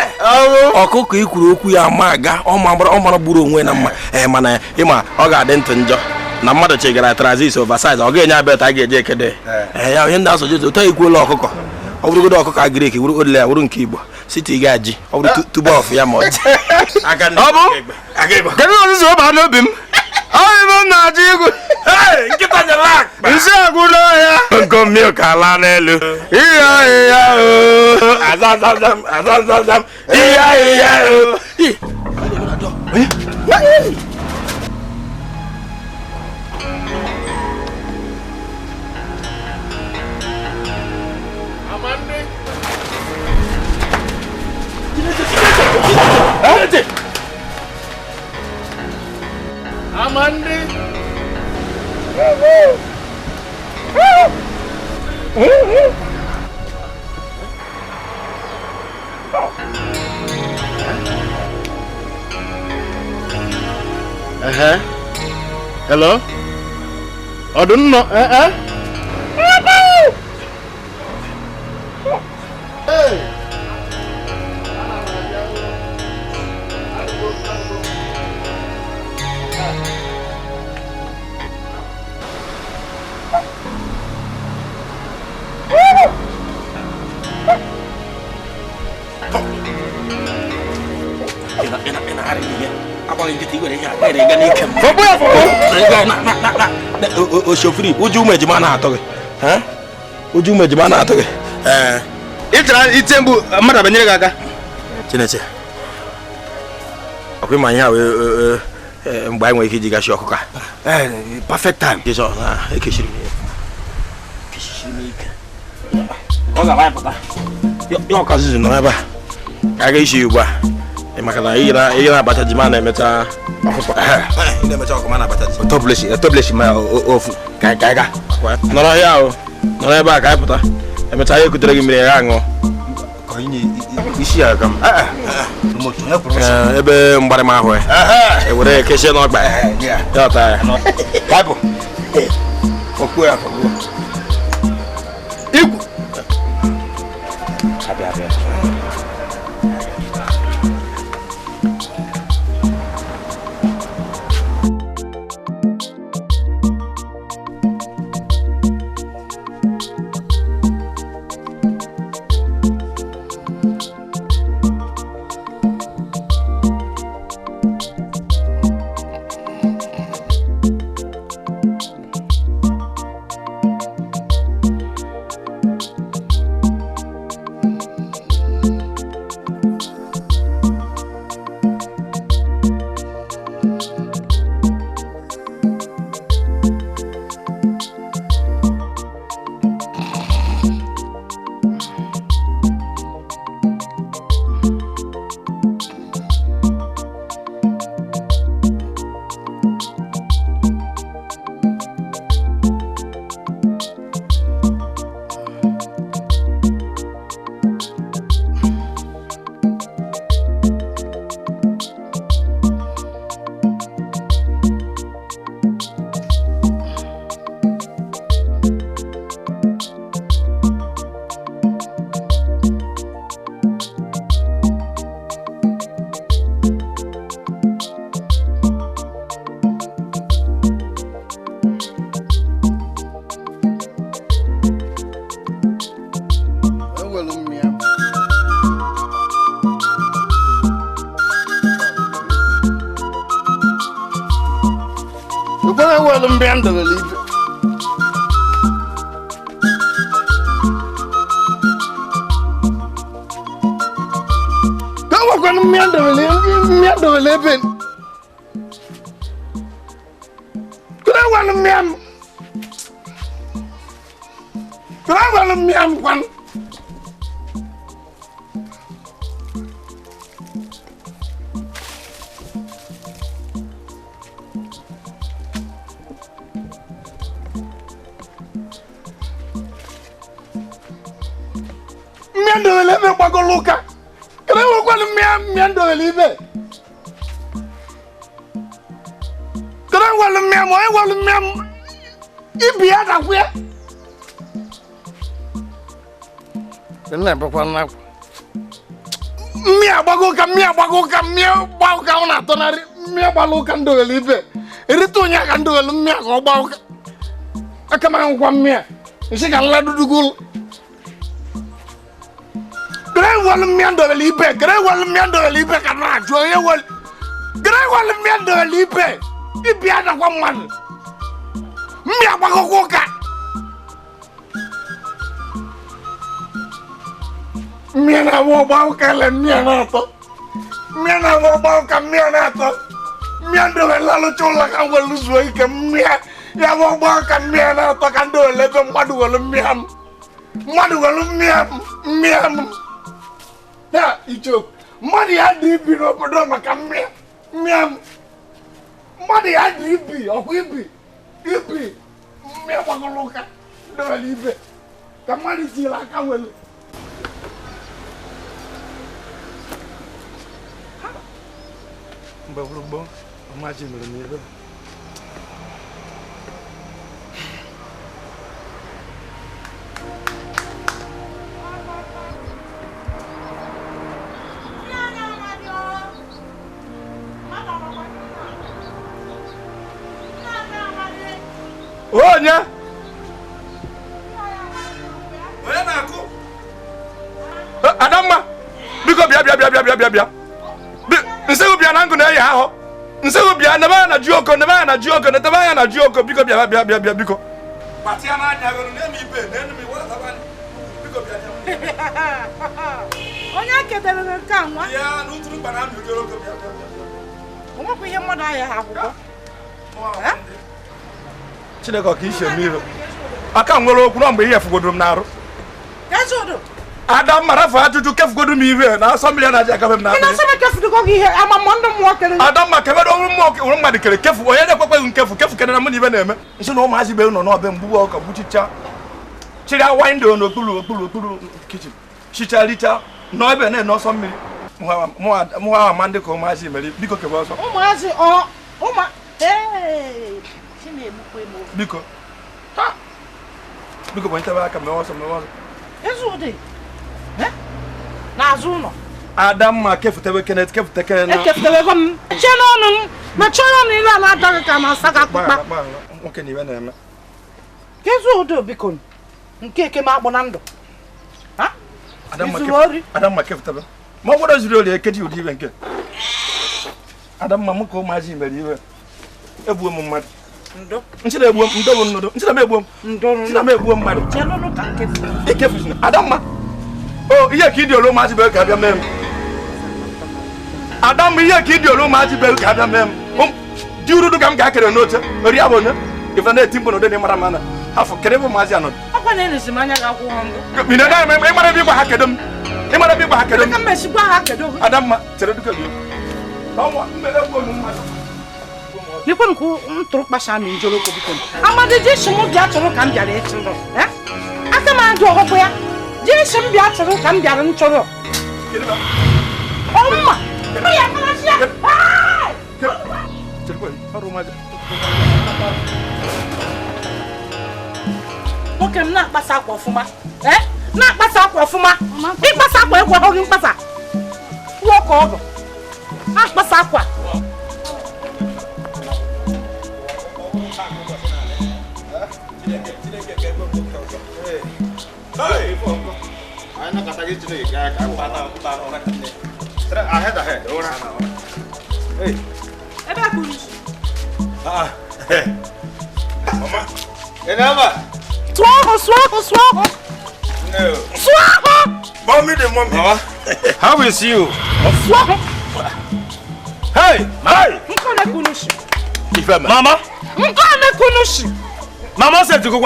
ọkụkọ ikwuru okwu ya ma aga ọ mara gburu onwe na mma mana ịma ọ ga-adị ntị njọ na mmadụ chegara trazis oversize ọ ga-enye abịa a ga-eji ekede ya onye ndị asọjụ ụtọ ikwuola ọkụkọ ọ bụrụgodo ọkụkọ agrik wuru odile ya wuru nke Igbo site ị ga-ji ọ bụrụ tubo ọfụ ya ma ọ ji ọ bụ kedu ọzụzụ ọ baa n'obi m ọ bụ m na-achọ igwu nkịta nyere akpa nsị agwụ n'ọhịa nko milk ala n'elu ihe ahịhịa o azazazam azazazam ihe ahịhịa o. Amandi. Hello? Ọdún nọ eh? Hey. Oshofri, uju ụmụ ejima na-atọ gị. Uju ụmụ ejima na-atọ gị. Ị chọrọ ite mgbu mmadụ abanyere gị aka. Chineke. Ọkwa ịma ihe a wee mgbe anyị nwere ike iji gashi ọkụkọ a. Perfect time. Ekechiri m ya. Ekechiri m ike. Ọ ga-agba pụta. Ya ọkazizi nọ ebe a. Ka a ga-esi ugbu a. Maka na ị na-abacha ji ma na-emecha ọkụkọ. Ị na-emecha ọkụkọ ma na-abacha ji. Ọtọbleshi ma ofu ka anyị ga. Nọrọ ya o. Nọrọ ebe a ka anyị pụta. Emecha ya ekutere gị mmiri ya aṅụọ. Isi ya aga m. Ebe mgbarịma ahụ ya. Ewere kechie n'ọgba ya. Ya ọta ya. Baịbụl. Okwu ya. Igwu. Abịa abịa. Mmiri agbago ụka, mmiri agbago ụka, mmiri gba ụka ọ na-atọnarị, mmiri gbala ụka ndowere ibe. Erite onye aka ndowere mmiri ka ọ gbaa ụka. Aka m ahụkwa mmiri, nsị ka nla dudugo ụlọ. Gere welu mmiri ndowere ibe, gere welu mmiri ndowere ibe ka na-ajụ onye welu. Gere welu mmiri ndowere ibe, ibi adakwa mmadụ. Mmiri agbagokwa ụka. Mmiri na-agba ọgba ụka le mmiri na-atọ. Mmiri na-agba ọgba ụka mmiri na-atọ. Mmiri ndowere lalụcha ụlọ ka m welu zuo ike mmiri ya bụ ọgba ụka mmiri na-atọ ka ndowere ebe mmadụ welu mmiri m. Mmadụ welu mmiri m, mmiri m. Ya ichoku, mmadụ ya dị ibi n'obodo maka mmiri mmiri m. Mmadụ ya dị ibi, ọkwa ibi, ibi, mmiri gbagoro ụka ndowere ibe ka mmadụ tiri aka welu. Mgbe gboo, ọmaji mere m ebe. Onye? Onye na-akụ? Adamma, biko bịa bịa bịa bịa bịa bịa. Nsegbu bịa na ngụ na-eyi ahụ. Nsegbu bịa nebe anya na ji oko, nebe anya na ji oko, netebe anya na ji oko, biko bịa bịa bịa bịa biko. Kpatịa n'anya gị na-eme ibe na-enu m iwe anya. Biko bịa bịa. Onye kedere nke a nwa? Ya na uturu mkpa na amị ojoro oko bịa bịa bịa. O nwekwa ihe mmadụ ahịa ha akwụkwọ. Chineke ọ ka isi eme ihe. Aka m nwere okwu na mgbe ihe fugodoro m n'arụ. Adamma rafu ajụjụ kefugodo m ihe na asọ mmiri na-aja akabe m n'akpịrị. Adamma kebedo ọrụ mmụọ mmadụ kere kefu onye na-ekwekweghị nkefu kefu kere na mụ na ibe na-eme. Nsị na ụmụazị be nọ n'ọbe mgbu ọka gbuchicha chịrị awa ndị n'okpuru okpuru okpuru kichin chicha richa nọ ebe na-ene ọsọ mmiri. Mụ ama ndị ka ụmụazị mere biko kebe ọsọ. Ụmụazị ọ ụmụ biko biko gbanyetebe aka mewe ọsọ mewe ọsọ. Ezudị n'azụ ụlọ. Adamma kefutebe Kenneth kefute Kenneth. Ekefutebego m. Chie n'ọnụ m. Mechie ọnụ ilu ala adaghị ka na-asa gị akpụkpa. Nwoke na ibe na-eme. Ezudị biko nke eke m agbụ na ndụ. Adamma kefutebe. Ma ọ gbọdọ zuru ori ekeji ụdị ibe nke. Adamma mụ ka ụmụazị mere iwe. Egbuo m mmadụ. Ndo. Nchida egbuo m, ndo bụ nnụdụ. Nchida m egbuo m. Ndo. Nchida m egbuo mmadụ. Chie n'ọnụ ka nkefu. Ekefuzina. Adamma. O ihe ka ịdị olu ụmụazị be ka abịa mee m. Adamma ihe ka ịdị olu ụmụazị be ka abịa mee m. Di urudu ka m ga-akere n'oche. Ori abụ onye. Ife na-eti mkpu n'ụdị na ịmara mana. Afọ kedu ebe ụmụazị anọ? Ọkwa na-elezi m anya ga-akwụ ha ndụ. Ịmara ebe ịgwa ha kedu m. Ịmara ebe ịgwa ha kedu m. Ka m mesikwa ha kedu. Adamma chere duka gị. Ọnwa mmere egbuo m mmadụ. Nekwe nke ntụrụ kpasa mi njoroko biko. Amadi ji si m bịa chọrọ ka m bịara ịchụrụ. Aka m ajụ ọgụgụ ya. Ji si m bịa chọrọ ka m bịara nchọrọ. Ọmma! Ya kara ya. Nwoke m na-akpasa akwa ọfụma. Na-akpasa akwa ọfụma. Ịkpasa akwa ekwe ahụ gị mkpasa. Kwụọ ka ọ bụ. Na-akpasa akwa. No. Mommy, the mommy. Mama, how is you? Hey, hey. Mama. Mama said to go.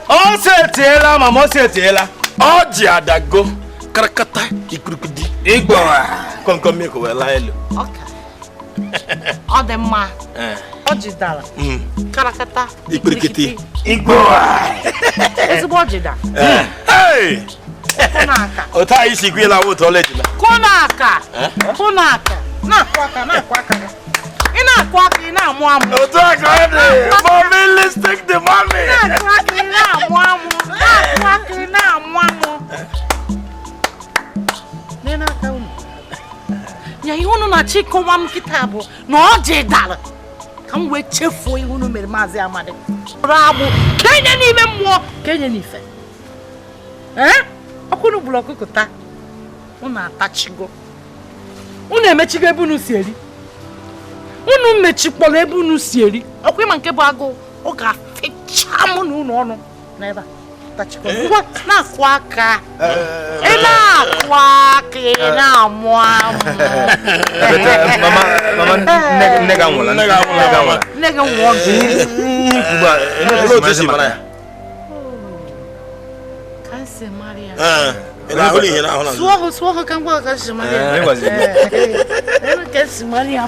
Ọ setiela, mama setiela. Ọ ji adago karakata ikurukudi. Igbowa. Komkom mi ko wela elu. Okay. Ọ dị mma. Ọ ji dara. Karakata ikurukiti. Igbowa. Ezigbo ọ ji da. Hey! Kụnaka. Otu anyị si gwela wo to leji na. Kụnaka. Kụnaka. Na-akụ aka, na-akụ aka. Ị na-akụ aka, ị na-amụ amụ. Otu aka ọ dị. Mommy, let's take the money. Na-akụ aka, ị na-amụ amụ. Na-akụ aka, ị na-amụ amụ. Ya ihe unu na-achọ ịkọwa m kịta bụ na ọjị dara ka m wee chefuo ihe unu mere Maazị Amadi. Rụrụ agbụ kenye n'ime mmụọ kenye n'ife. Ee? Ọkụ unu gburu ọkụkọ taa. Unu atachigo. Unu emechigo ebe unu si eri. Unu mechikpọrọ ebe unu si eri. Ọkwa ịma nke bụ agụụ ọ ga-afịcha mụ na unu ọnụ n'ebe a. Tachigo. Ngwa na-akụ aka. Ị na-akụ aka ị na-amụ amụ. Mama, mama, nne gị anwụla. Nne gị anwụla. Nne gị nwụọ gị. Ugbu a, Olee otu esi mara ya? Ka m si mara ya. Ị na-ahụ ihe na-ahụ na Sụọ hụ sụọ hụ ka m gwa ka m si mara ya. Ee, ịgwazi. Ee, ka m si mara ya.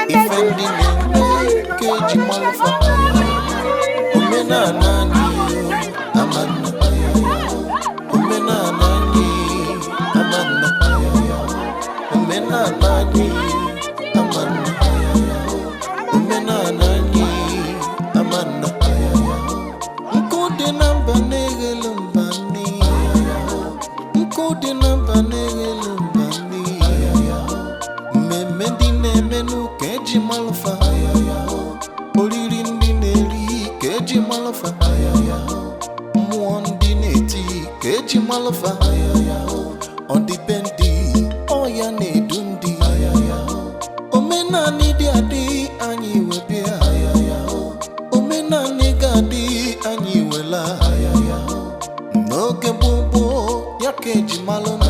Ife ndị na-eme ka eji malụ omenala anyị amanna, omenala anyị amanna, omenala anyị amanna, omenala anyị amanna. Nkụ dị na mba na-eghelu mba nni, nkụ dị na mba na-eghelu mba nni. Mmemme ndị na-emenụ ka eji malụ fa, oriri ndị na-eri ka eji malụ fa, mmụọ ndị na-eti ka eji malụ fa, ọdịbendị ọya na-edu ndị. Omenani dị adị anyị webịa, omenani ga-adị anyị wela. N'oge gboo gboo ya ka eji malụ ndị.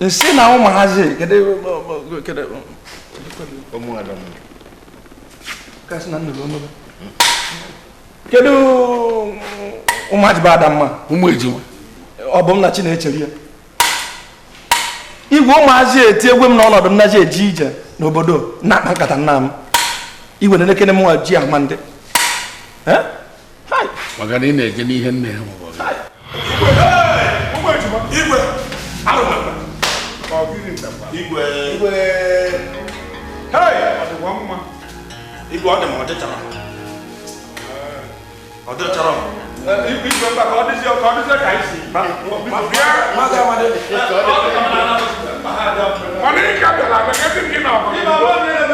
Nsị na ụmụazị kedu kedu kedu ụmụazị bụ Adamma ụmụ ejima ọ bụ m na Chinechere ya igwe ụmụazị eti egwe m n'ọnọdụ m naji eje ije n'obodo na-akpa nkata nna m igwe na-elekere m nwa ji ama ndị maka na ị na-eje n'ihe nne ha Igwe Igwe hey ọ dịkwa mma Igwe ọ dị m ọ dịchara ọ dịchara m Igwe mba ka ọ dịzie ka ọ dịzie ka anyị si mana ị ka bịara abịa ka gị na ọ